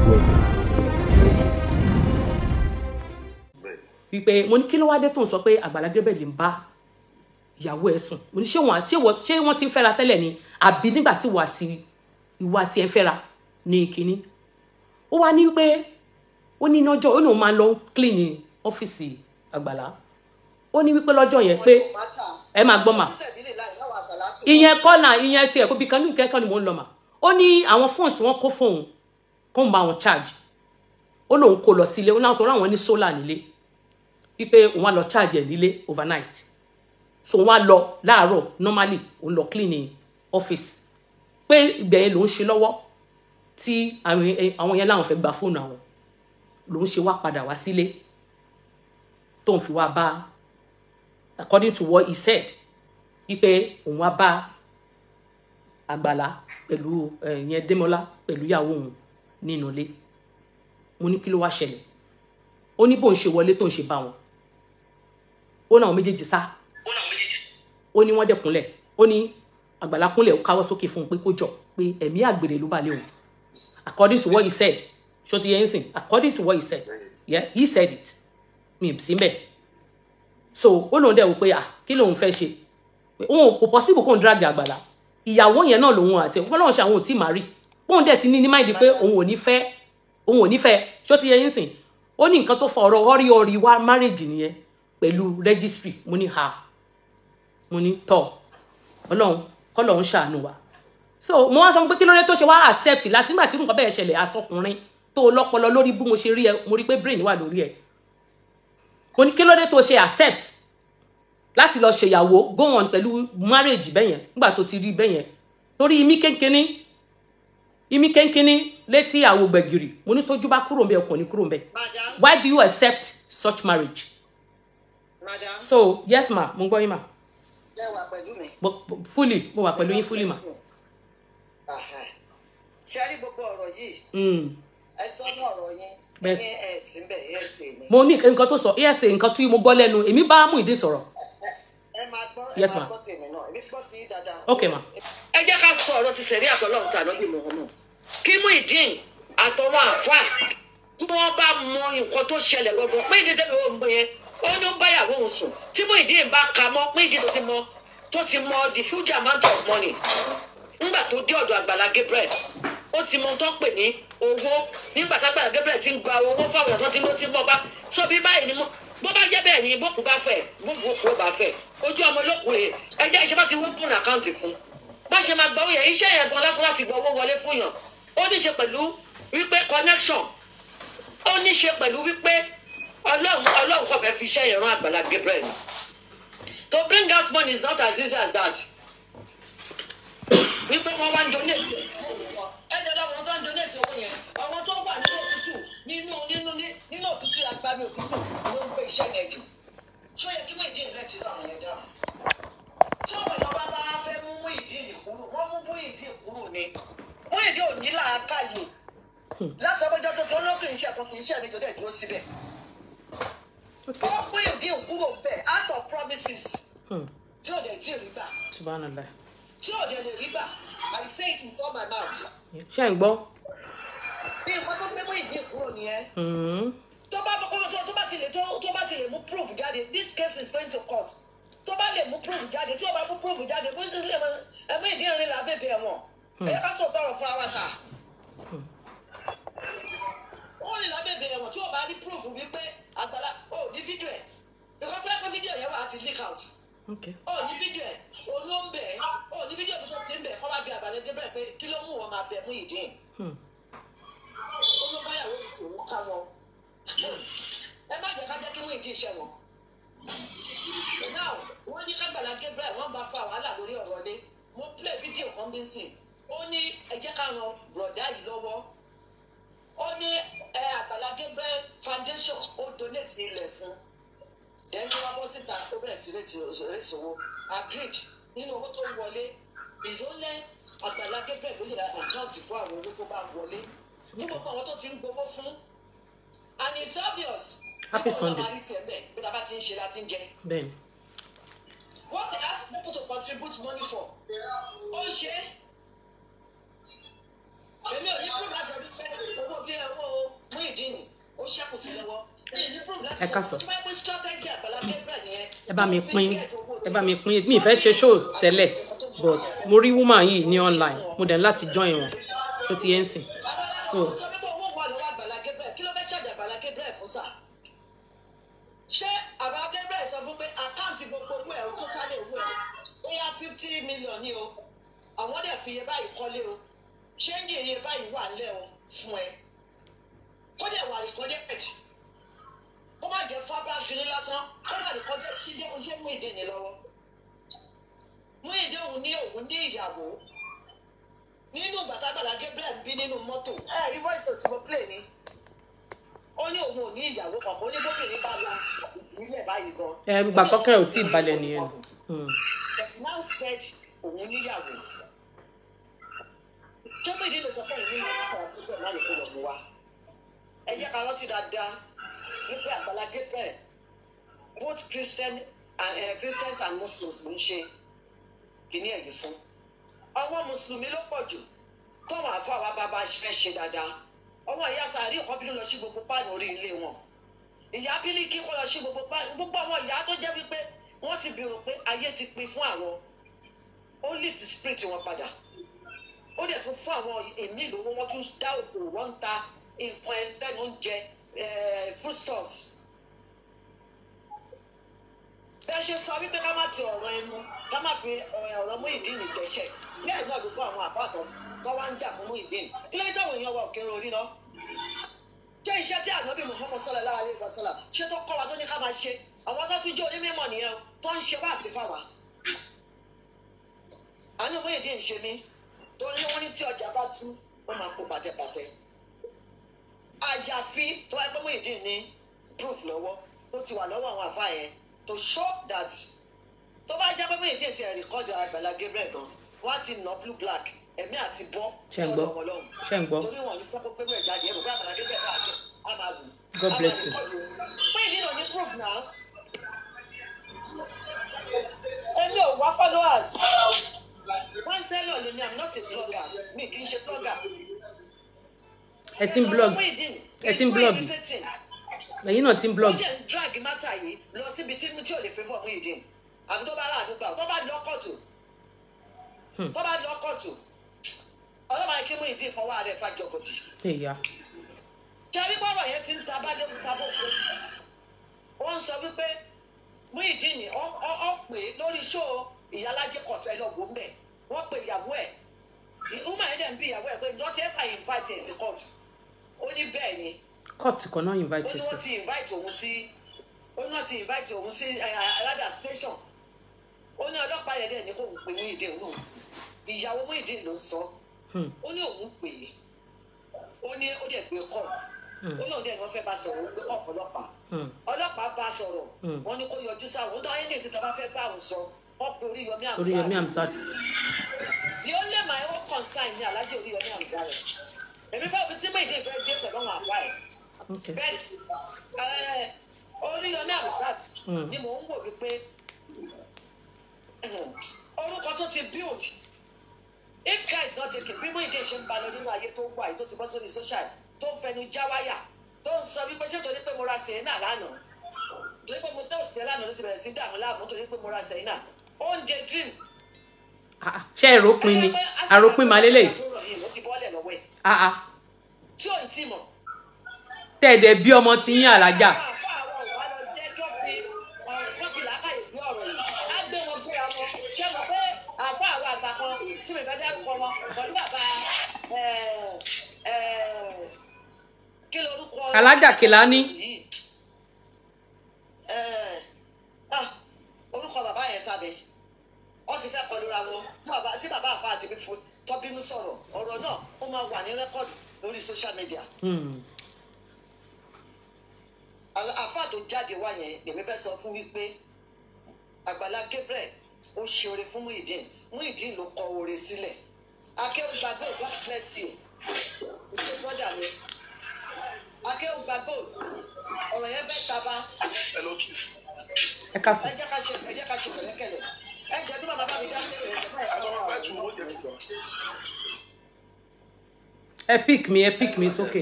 Welcome. Wípé mo ní kí ló wá dé tó ń sọ pé Àgbàlá Gabriel ń bá ìyàwó ẹ̀ sùn. Mo ní ṣé wọn àti ṣé wọ́n ti ń fẹ́ra tẹ́lẹ̀ ni, àbí nígbà tí ìwà àti ẹ̀ ń fẹ́ra ní kínní. Ó wá ní wípé ó ní lọ́jọ́ ó ní òun máa ń lọ clean ọ́fíìsì Àgbàlá. Ó ní wípé lọ́jọ́ yẹn pé ẹ máa gbọ́ mà, ìyẹn kọ́nà ìyẹn tiẹ̀ kó bí kan ní ìkẹ́kọ̀ọ́ ni mò ń lọ mà. Ó ní àwọn phones tí wọ́n kó fóun kó ń bá wọn charge, ó lóun kó lọ sílé, ó náà tó ráwọn ní solar nílé, wípé òun á lọ charge ẹ̀ nílé overnight. So òun á lọ láàárọ̀ normally, òun lọ clean office, pé ìgbà yẹn lòun ṣe lọ́wọ́ tí àwọn yẹn láwọn fẹ́ gba fóònù àwọn, lòun ṣe wá padà wá sílé tóun fi wá bá, according to what he said, wípé òun wá bá Àgbàlá pẹ̀lú ìyẹn Démọ́lá pẹ̀lú ìyàwó òun nínú ilé. Mo ní kí ló wá ṣẹlẹ̀? Ó ní bóun ṣe wọlé tóun ṣe bá wọn, ó náà méjèèjì sá, ó ní wọ́n dẹ̀ kúnlẹ̀, ó ní Àgbàlá kúnlẹ̀, ó káwọ́ sókè fún un pé kó jọ, pé ẹ̀mí àgbèrè ló bá lé òun, according to what he said. Ṣó ti yẹ ń sìn? According to what he said, yeah, he said it, mi ì sí mbẹ̀. So ó lóun dẹ̀ wò pé ah, kí lòun fẹ́ ṣe? Òun kò possible kóun drag Àgbàlá, ìyàwó yẹn náà lòun àti ẹ̀ wọ́n lọ́wọ́ ṣe àwọn ò tí ì má rí, bóun dẹ̀ ti ní mind pé òun ò ní fẹ́, òun ò ní fẹ́. Ṣó ti yẹ yín sìn? Ó ní nǹkan tó fa ọ̀rọ̀ ọ̀rí ọ̀rí wá marriage nìyẹn pẹ̀lú registry. Mo ní ha, mo ní tọ̀, Ọlọ́run kọ́lọ́run ṣàánú wa. So mo wá sọ pé kí ló dé tó ṣe wá accept láti nígbà tí nǹkan bẹ́ẹ̀ ṣẹlẹ̀? Asọkùnrin tó lọ́pọlọ lórí, bí mo ṣe rí ẹ, mo rí pé brain wà lórí ẹ. Mo ní kí ló dé tó ṣe accept láti lọ ṣèyàwó, go on pẹ̀lú marriage bẹ́yẹn nígbà tó ti rí bẹ́yẹn? Torí imí kéńkéní, imí kéńkéní létí àwò gbẹ̀gìrì. Mo ní tójú bá kúrò ńbẹ̀, ọkàn ní kúrò ńbẹ̀. Madam, Why do you accept such marriage? Madam, So yes ma, mo ń gbọ́ yín ma. Ẹ wà pẹ̀lú mi. Fully, mo wà pẹ̀lú yín fully ma. Aha. Ṣé ẹ rí gbogbo ọ̀rọ̀ yìí? Ẹ sọ ní ọ̀rọ̀ yín. Bẹ́ẹ̀. Ní ẹ̀ sí ń bẹ̀ ẹ̀ sì ni. Mo ní nǹkan tó sọ esa, nǹkan tí mo gbọ́ lẹ́nu èmi bá Muyideen sọ̀rọ̀. Ẹ máa gbọ́, ẹ Yes, máa ma. gbọ́ tèmi náà. Èmi gbọ́ ti yín dáadáa. Okay ma. Ẹ jẹ́ ká sọ ọ̀rọ̀ ti sẹ̀rí àtọ́lọ́run tà lọ́bì mọ̀ọ́mọ̀ kí Muyideen àtọwọ́ àfà tí wọ́n bá mọ nǹkan tó ṣẹlẹ̀ gbọ́ngàn. Muyideen tẹ́lẹ̀ ó ń gbé yẹn, ó ní ó ń báyàwó òun sùn. Tí Muyideen bá ka mọ́ Muyideen tó ti mọ the huge amount of money nígbà tó dé ọ̀dọ̀ Àgbàlá Gabriel, ó ti mọ tó ń pè ní owó. Nígbà tágbàlá Gabriel ti ń gba owó fáwọn èèyàn tó ti ló ti ń bọ̀ bá so bí báyìí ni mo bó bá jẹ́ bẹ́ẹ̀ ni bókun bá fẹ̀, bókun kò bá fẹ̀ ojú ọmọ olókùn yẹn. Ẹ jẹ́ ìṣe bá ti wọ́pùn account fún bá ṣe máa gba owó yẹn, iṣẹ́ yẹn gan lásán láti gba owó wọlé fún yàn, ó ní ṣe pẹ̀lú wípé connection, ó ní ṣe pẹ̀lú wípé Ọlọ́run kò fẹ́ fi iṣẹ́ yẹn rán Àgbàlá Gabriel ni. To bring out money is not as easy as that, wípé wọ́n wá ń donate. Ẹ jẹ́ lọ́wọ́ tó ń donate owó yẹn. Àwọn tó wà nínú òtútù, nínú òtútù, agbami òtútù ló ń gbé iṣẹ́ yẹn jù. Ṣó yẹ kí Muyideen lẹ́tì lọ àwọn yẹn dáhùn? Tí ọ̀rọ̀ ìjọba bá fẹ́ mú Muyideen kúrò, wọ́n mú Muyideen kúrò ni. Muyideen ò ní làákàyè. Láti ọjọ́ tó ti ọlọ́kùn iṣẹ́ kan kì í ṣe àlejò dẹ̀ dúró síbẹ̀. Ó Muyideen kúrò bẹ́ẹ̀ out of promises tí ò dẹ̀ tí ì rí gbà. Subhanallah. Tí ò dẹ̀ lè rí gbà. I say it with all my mouth. Ṣé ń gbọ́? Nǹkan tó gbé Muyideen kúrò nìyẹn. Tó bá tó bá ti lè tó bá ti lè mú proof jáde, this case is going to court. Tó bá lè mú proof jáde, tí ó bá mú proof jáde, bó ṣe lè ẹ Muyideen rìn lábẹ́bẹ̀ ẹ̀wọ̀n. Ẹ ká sọ tọrọ fúnra wa sà. Ó rìn lábẹ́bẹ̀ ẹ̀wọ̀n tí ó bá rí proof wípé Àgbàlá ó ní fídíò ẹ̀. Ìkọ́ fẹ́ pé fídíò yẹn wà á ti leak out. Ó ní fídíò ẹ̀, òun ló ń bẹ̀ ẹ́. Ó ní fídíò bí tó ti ń bẹ̀ kọ́ bá bí Àgbàlá Gabriel pé kí ló mú wọn máa bẹ̀ Muyideen. Ó ló báyàwó ìṣòro ká wọn. Ẹ má jẹ́ ká jẹ́ kí Muyideen ṣẹ̀ wọ́n. Now, wọ́n ní kágbàlá Gabriel wọ́n bá fa wàhálà lórí ọ̀rọ̀ ilé. Mo play fídíò kan bí sìn. Ó ní ẹ jẹ́ ká ran bùrọ̀dá yìí lọ́wọ́. Ó ní ẹ Àgbàlá Gabriel Foundation ó donate ilẹ̀ fún. Then tó wá bọ́ síta, ó bẹ̀rẹ̀ sí raise owó. Agreed, nínú owó tó ń wọlé, is only Àgbàlá Gabriel ló lè account fún àwọn owó tó bá ń wọlé. Fún gbogbo àwọn tó ti ń gbowó fún. And it's obvious. Happy Sunday. Nígbà wọn máa rí tiẹ̀ bẹ́ẹ̀ bí ta bá ti ń ṣe láti ń jẹ. Bẹ́ẹ̀ni. What they ask people to contribute money for, ó ń ṣe é. Èmi ò ní proof láti sọ wípé owó bí owó Ẹ káàsán. Ẹ bá mi pín, ẹ bá mi pín. Mi ì fẹ́ ṣe show tẹ́lẹ̀, but mo rí woman yìí ní online, mo dẹ̀ ní láti join wọn. Ṣó ti yẹn ń sìn? So sọ pé owó wà lọ́wọ́ Àgbàlá Gabriel, kí ló fẹ́ ṣàjà Àgbàlá Gabriel fún sà? Ṣé Àgbàlá Gabriel sọ fún pé account gbogbo owó ẹ̀ tó tálẹ̀ owó ẹ̀ ó yá 50 million ní o, àwọn dẹ̀ fi iye báyìí kọ́lé o, change iye báyìí wà lẹ́ o fún ẹ, kó dẹ̀ wà recorded, kó má jẹ́ fábà kiri lásán, kó má recorded sí dé ṣé Muyideen ní lọ́wọ́. Muyideen òun ní ìyàwó nínú bàtà Àgbàlá Gabriel bí nínú mọ́tò ẹ rí voice note tí mo play ni. Ó ní òun ò ní ìyàwó kankan, ó ní bóbìnrin bá la ìdílé báyìí gan. Ẹ gbà tọ́kẹ́ ò tí ì balẹ̀ nìyẹn. But now said òun níyàwó. Ṣé Muyideen lè sọ pé òun níyàwó? Àgbàlá Gabriel má lè kó lọ mú wa. Ẹ jẹ́ ká rántí dáadáa wípé Àgbàlá Gabriel, both Christian and, Christians and Muslims ló ń ṣe kìíní ẹ̀yìn fún. Ọwọ́ mùsùlùmí ló pọ̀ jù tọ́wọ́n àfọ àwa bàbá fẹ́ ṣe dáadáa. Ọwọ́ ìyá sàárì kan bínú lọ sí gbogbo páànù orí ilé wọn, ìyá bílíkì kọ́ lọ sí gbogbo páànù, gbogbo àwọn ìyá tó jẹ́ wípé wọ́n ti bèrò pé ayé ti pin fún àwọn, ó lift spirit wọn padà, ó dẹ̀ tún fún àwọn èmi lówó, wọ́n tún dá okòwò, wọ́n ń ta nǹkan ẹ̀ńtẹ́nu oúnjẹ, foodstuffs. Bẹ́ẹ̀ ṣe sọ wípé ká má ti ọ̀rọ̀ ẹnu, ká má fi ọ̀rọ̀ Muyideen dẹ́ṣẹ̀, bẹ́ẹ̀ náà ló gbọ́ àwọn àfáà tó wá ń jà fún Muyideen. Kí ló ń táwọn èèyàn wa òkè orí náà ṣé iṣẹ́ tí ànábì Muhammad sallallahu alaihi wasallam ṣé tó kọ́ wa, tó ní ká máa ṣe, àwọn tó tún jẹ́ onímọ̀ nìyẹn tó ń ṣe wáàsí fáwa. Àánú Muyideen ṣe mí torí wọ́n ní tí ọjà bá tú, ó máa kó pàtẹ́pàtẹ́, àyàfi tó wáyé pé Muyideen ní proof lọ́wọ́ tó ti wà lọ́wọ́ àwọn àfáà yẹn to show that. Tó bá jẹ́ pé Muyideen ti record Àgbàlá Gabriel gan, wọ́n á ti nà blue black ẹ̀mí àti bọ́ Ṣé ń gbọ́? sọ́dọ̀ wọn lọ́hùn, Ṣé ń gbọ́? torí wọn ní fẹ́ kó pé bẹ́ẹ̀ jáde ẹ̀rù pé Àgbàlá Gabriel bá á máa wù. God bless you. Muyideen ò ní proof now. Èmi ò wá followers, wọ́n sẹ́lọ̀ lèmi. I'm not a blogger, mi kì í ṣe blogger. Ẹ ti ń blog, ẹ ti ń blog, ẹ̀yin náà ti ń blog. Ó jẹ́ ń drag matter yìí lọ síbi tí ò lè favour Muyideen, àbí tó bá rà àdúgbò, tó bá lọ kóòtù, tó bá lọ kóòtù, ọlọ́mọ ayé kí Muyideen fọwọ́ rẹ̀ fàjọgọdì. Ìyá. Ṣẹ́rí bọ́rọ̀ yẹn ti ń ta bá lé ta bó kó. Wọ́n ń sọ wípé Muyideen ọ pè é lórí show ìyálájẹ kọ̀tù, ẹ lọ wò ń bẹ̀. Wọ́n pe ìyàwó ẹ̀, woman yẹn dẹ̀ ń bí ìyàwó ẹ̀ pé not ever invite ẹ̀ sí court. Ó ní bẹ́ẹ̀ ni. Court kan náà invite Ó ní ẹ wọ́n sí. ti invite òun sí, ó ní wọ́n ti invite òun sí aládà station. Ó ní ọlọ́pàá yẹn dẹ̀ ní kóun pe Muyideen òun. Ìyàwó Muyideen ló ń sọ. Ó ní òun pè é, ó ní ó dẹ̀ gbé kọ́. Ó lóun dẹ̀ ní wọ́n fẹ́ bá sọ̀rọ̀, ó gbé kọ́ fọlọ́pàá. Ọlọ́pàá bá sọ̀rọ̀. Wọ́n ní kó yọjú sáwọn ó dán ẹni tí tọ́ bá fẹ́ bá òun sọ. Wọ́n pe Oríyọmí Hamzat. Oríyọmí Hamzat. The only my own concern ni Alhaji Oríyọmí Hamzat rẹ̀. Èmi fẹ́ fi tí Muyideen fẹ́ dé pẹ̀lú àwọn àfa ẹ̀. But Oríyọmí Hamzat ni mò ń wò wípé orúkọ tó ti build, if care is not taken, bí Muyideen ṣe ń ba lọ nínú ayé tó wà yìí, tó ti bọ́ sórí social, tó ń fẹnu já wáyà, tó ń sọ wípé ṣé torí pé mo ra sèénà lánàá, torí pé mo tẹ́ òsì lánàá ló ti bẹ̀rẹ̀ sí dààmú láàmú, torí pé mo ra sèénà, ó ń jẹ dream. Ah, ah, ṣé àròpin ni? Àròpin màá lélẹ̀. Ó ti bọ́lẹ̀ lọ́wọ́ ẹ̀ Ah, ah. tí ò ń tí mọ̀. Tẹ̀dẹ̀ bí ọmọ tí yín àlàjá. Àwọn àwa lọ jẹ́ kí wọ́n fi làákàyè gbé ọ̀rọ̀ yìí, á gbé wọn gbéra wọn. Ṣé mo pé àfọ àwọn àgbà kan tí mi fẹ́ dárúkọ wọn pẹ̀lú bàbá, kí lorúkọ Alájà Kìlání. yìí? Orúkọ bàbá yẹn sábẹ́ wọ́n ti fẹ́ kọlura wọn tí bàbá àfa àti fífo tọ́bínú sọ̀rọ̀, ọ̀rọ̀ náà ó máa wà ní record lórí social media. Àfáà tó jáde wá yẹn, lèmi fẹ́ sọ fún wípé Àgbàlá Gabriel ó ṣe oore fún Muyideen. Muyideen ló kọ oore sílẹ̀. Akéwùgbà gold, God bless you, ṣe brother mi Akéwùgbà gold. Ọ̀rọ̀ yẹn fẹ́ taba. Hello, chief. Ẹ káàsán. Ẹ jẹ́ ká ṣe pẹ̀lẹ́kẹ̀lẹ̀. Ẹ jẹ́ tí bàbá bá mi dá sí ẹ̀. Àwọn ọba tí wọ́n jẹ ti gbà. Ẹ pick mi, ẹ pick mi sókè,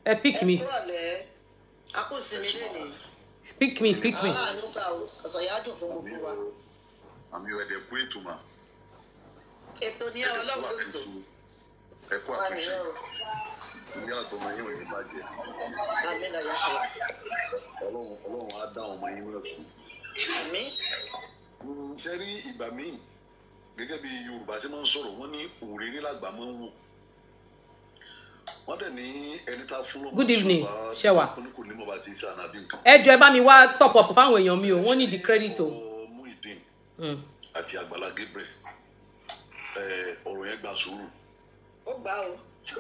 ẹ pick mi. Ẹ kúrọ̀lẹ́, akúnsinmi lẹ́nìí. Pick me, pick me. Aláàánú gbà o, ọ̀sán yà á dùn fún gbogbo wa. Àmì ẹ̀dẹ̀ kú ètò mà. Ètò ní Ẹ̀dẹ̀ kú Ọlọ́run ló tò. àtúnṣe. Ẹ kú Wà àtúnṣe. nìyẹn o. Ìyá àtọmọ yín ò ní bàjẹ́. Àmín náà yà á. Ọlọ́run á dá ọmọ yín náà sí. Àmín. Ṣé rí ìgbà míì gẹ́gẹ́ bí Yorùbá ṣe máa ń sọ̀rọ̀, wọ́n ní òrèrè làgbà máa ń wò. Wọ́n dẹ̀ ní ẹni tá a fún lọ́mọ Good evening, tí ò bá Ṣẹwà. ní kò ní mọ̀ bá ti ṣe ànábì nǹkan. Ẹ jọ̀ọ́, ẹ bá mi wá top up fáwọn èèyàn mi o, wọ́n ní the credit o. Ọ̀rọ̀ Muyideen àti Àgbàlá Gabriel, ọ̀rọ̀ yẹn gba sùúrù. Ó gbà o. Ṣé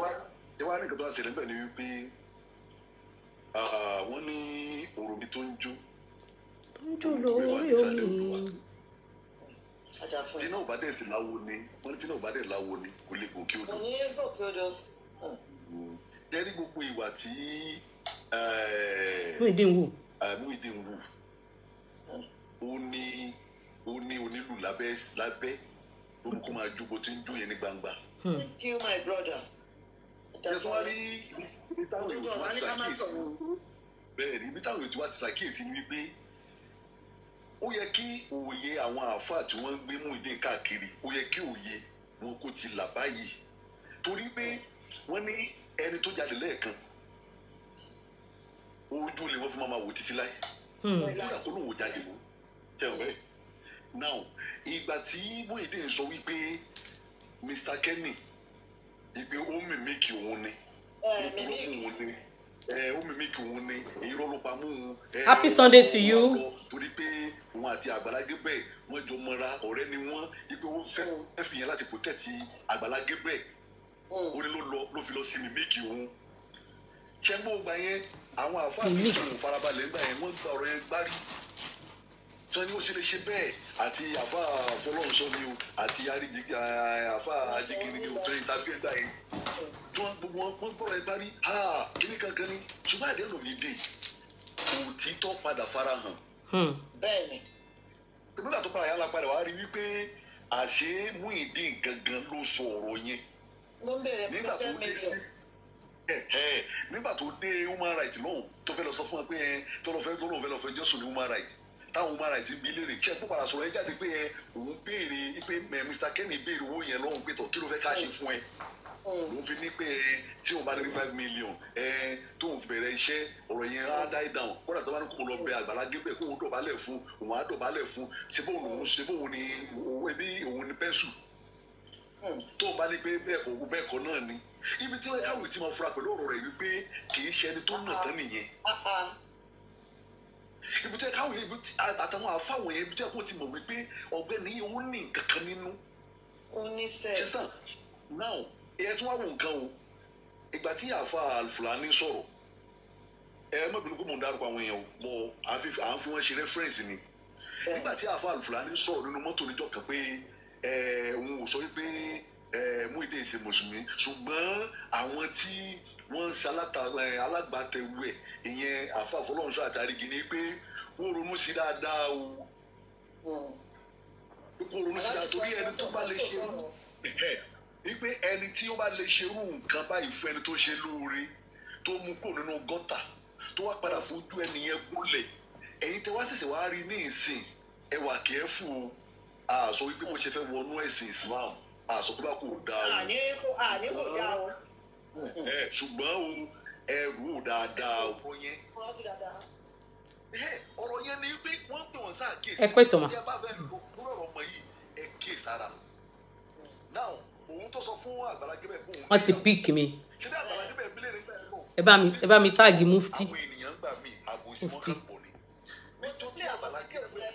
wàá ní nǹkan tó wá ṣẹlẹ̀ níbẹ̀ ni wípé wọ́n ní òròmí tó ń jó Tó ń jò lórí omi. Ọjà fún tí ẹ. náà ò bá dẹ̀ sí láwo ni wọ́n ní tí náà ò bá dẹ̀ láwo ni kò lè gòkè Kò odò. ní gòkè odò. Jẹ́rí gbogbo ìwà tí Muyideen wù. Muyideen wù, ó ní onílù lábẹ́ lábẹ́ lórúkọ máa jó bó ti ń jó yẹn ní gbangba. Thank you, my brother. Ọjà Ṣé tí fún wọ́n ẹ. rí ibi táwọn Òdodo èèyàn tí ọ̀rọ̀ wọ́n á ti ní ká má ṣàkíyèsí sọ̀rọ̀. Bẹ́ẹ̀ ni, ibi táwọn èèyàn tí wọ́n ti ṣàkíyèsí ni wípé ó yẹ kí òye àwọn àáfàá tí wọ́n ń gbé Muyideen káàkiri, ó yẹ kí òye wọn kó ti là báyìí, torí pé wọ́n ní ẹni tó jáde lẹ́ẹ̀kan, ojú lè wọ́n fi máa wò títí láì kódà kó lóun ò jáde mọ́ tẹ̀ ọ́ bẹ́ẹ̀. Now, ìgbà tí Muyideen sọ wípé Mr. Kenny ìpè ó mimic òun ni, Ẹ ó mímí. mú òun ni ẹ, ó mimic òun ni, irọ́ ló pa mú òun. Happy Sunday to you. Lọ, torí pé òun àti Àgbàlá Gabriel wọ́n jọ mọ́ra, ọ̀rẹ́ ni wọ́n, ipe ó fẹ́ fi yẹn láti protect Àgbàlá Gabriel. Ó ní ló lọ ló fi lọ sí mimic òun. Ṣẹ́gbọ́n gba yẹn, àwọn àfáà mi Mimic. tí òun farabalẹ̀ ńgbà yẹn, wọ́n gba ọ̀rọ̀ yẹn gbárí tí wọ́n ní ó ṣe lè ṣe bẹ́ẹ̀, àti àfáà Fọlọ́runṣọ́ ni o, àti àríjì àfáà ajíkiri ni o, tó yẹn tàbí ẹgbà yẹn tí wọ́n gbogbo wọn wọ́n gbọ́rọ̀ yẹn gbárí ha kíní kankan ni. Ṣùgbọ́n àdéhùn mi dé, òtítọ́ padà farahàn. Bẹ́ẹ̀ni. Nígbà tó padà yálà padà wàá rí wípé àṣé Muyideen gangan ló sọ ọ̀rọ̀ yẹn Ló ń béèrè nígbà fún tó ten dé million. ẹ nígbà tó dé human right lóhùn, tó fẹ́ lọ sọ fún wa pé ẹ tó lọ fẹ́ tó lóun fẹ́ lọ fẹ́ jọ́sùn ní human right, táwọn human right bí léèrè ṣe kó padà sọ̀rọ̀ ẹ jáde pé ẹ òun béèrè pé ẹ Mr. Kenny béèrè owó yẹn lọ́hùn pé tọ̀ kí ló fẹ́ ká ṣe fún ẹ, ló fi ní pé ẹ tí òun bá ní 5 million ẹ tóun fi bẹ̀rẹ̀ iṣẹ́, ọ̀rọ̀ yẹn á die down. Kódà tó bá ní kóun lọ bẹ Àgbàlá Gabriel, kóun dọ̀bálẹ̀ fún òun, á dọ̀bálẹ̀ fún. Ṣe bóun lòun ṣe bóun ni òun ẹbí òun ni pẹ́ńsù tó o bá ní pé bẹ́ẹ̀ kọ́ bẹ́ẹ̀ kọ́ náà ni. Ibi tí wọ́n káwé tí wọ́n fura pẹ̀lú ọ̀rọ̀ rẹ̀ wípé kì í ṣe ẹni tó nà tán nìyẹn. Ibi tí wọ́n káwé, ibi tí àtàwọn àfáwọn yẹn, ibi tí wọ́n ti mọ̀ wípé ọ̀gbẹ́ni yìí ó ní nǹkan kan nínú. Ó ní sẹ́ẹ̀. Ṣe sàn now, ẹ tún wá wo nǹkan o. Ìgbà tí àfa Alfulani sọ̀rọ̀, ẹ má bínú pé mò ń dárúkọ àwọn èèyàn o, mọ à ń fi wọ́n ṣe reference ni. Nígbà tí àfa Alfulani sọ̀rọ̀ nínú mọ́tò níjọ́ kan pé ẹ òun ò sọ wípé ẹ Muyideen ṣe mùsùlùmí, ṣùgbọ́n àwọn tí wọ́n ń ṣe alágbàtẹ̀wù ẹ̀, ìyẹn àfa Àfọlọ́runṣọ́ àtàrígì, ni pé kó ronú sí dáadáa o, kó ronú sí dáadáa, torí ẹni tó bá lè ṣe wípé ẹni tí ó bá lè ṣerú nǹkan báyìí fún ẹni tó ṣe lóore, tó mú kó nínú gọ́tà, tó wá padà fojú ẹni yẹn gúnlẹ̀, ẹ̀yin tẹ wá ṣẹ̀ṣẹ̀ wá rí ní ìsìn, ẹ wà kẹ́ẹ̀fù o. Àṣọ wípé bó ṣe fẹ́ wọnú ẹ̀sìn Islam, àṣọ pé bá kò dáa o. Àní kò dáa o. Ẹ ṣùgbọ́n o, ẹrù ò dáadáa o. Ọ̀rọ̀ yẹn ni pé wọ́n ń pè wọ́n sáà kíyèsí. Ẹ pẹ́ tọ̀ mà. Tí ẹ bá fẹ́ lọ lórí ọ̀rọ̀ ọmọ yìí, ẹ kíyèsára. Now, òun tó sọ fún Àgbàlá Gabriel pé òun Wọ́n ti pick mi. Ṣé bí Àgbàlá Gabriel bílẹ̀ nígbà yẹn náà. Ẹ bá mi tag mufti. Àwọn ènìyàn gbà mí àbòsí wọn Mufti. kàn pọ̀ ni. Nítorí Àgbàlá Gabriel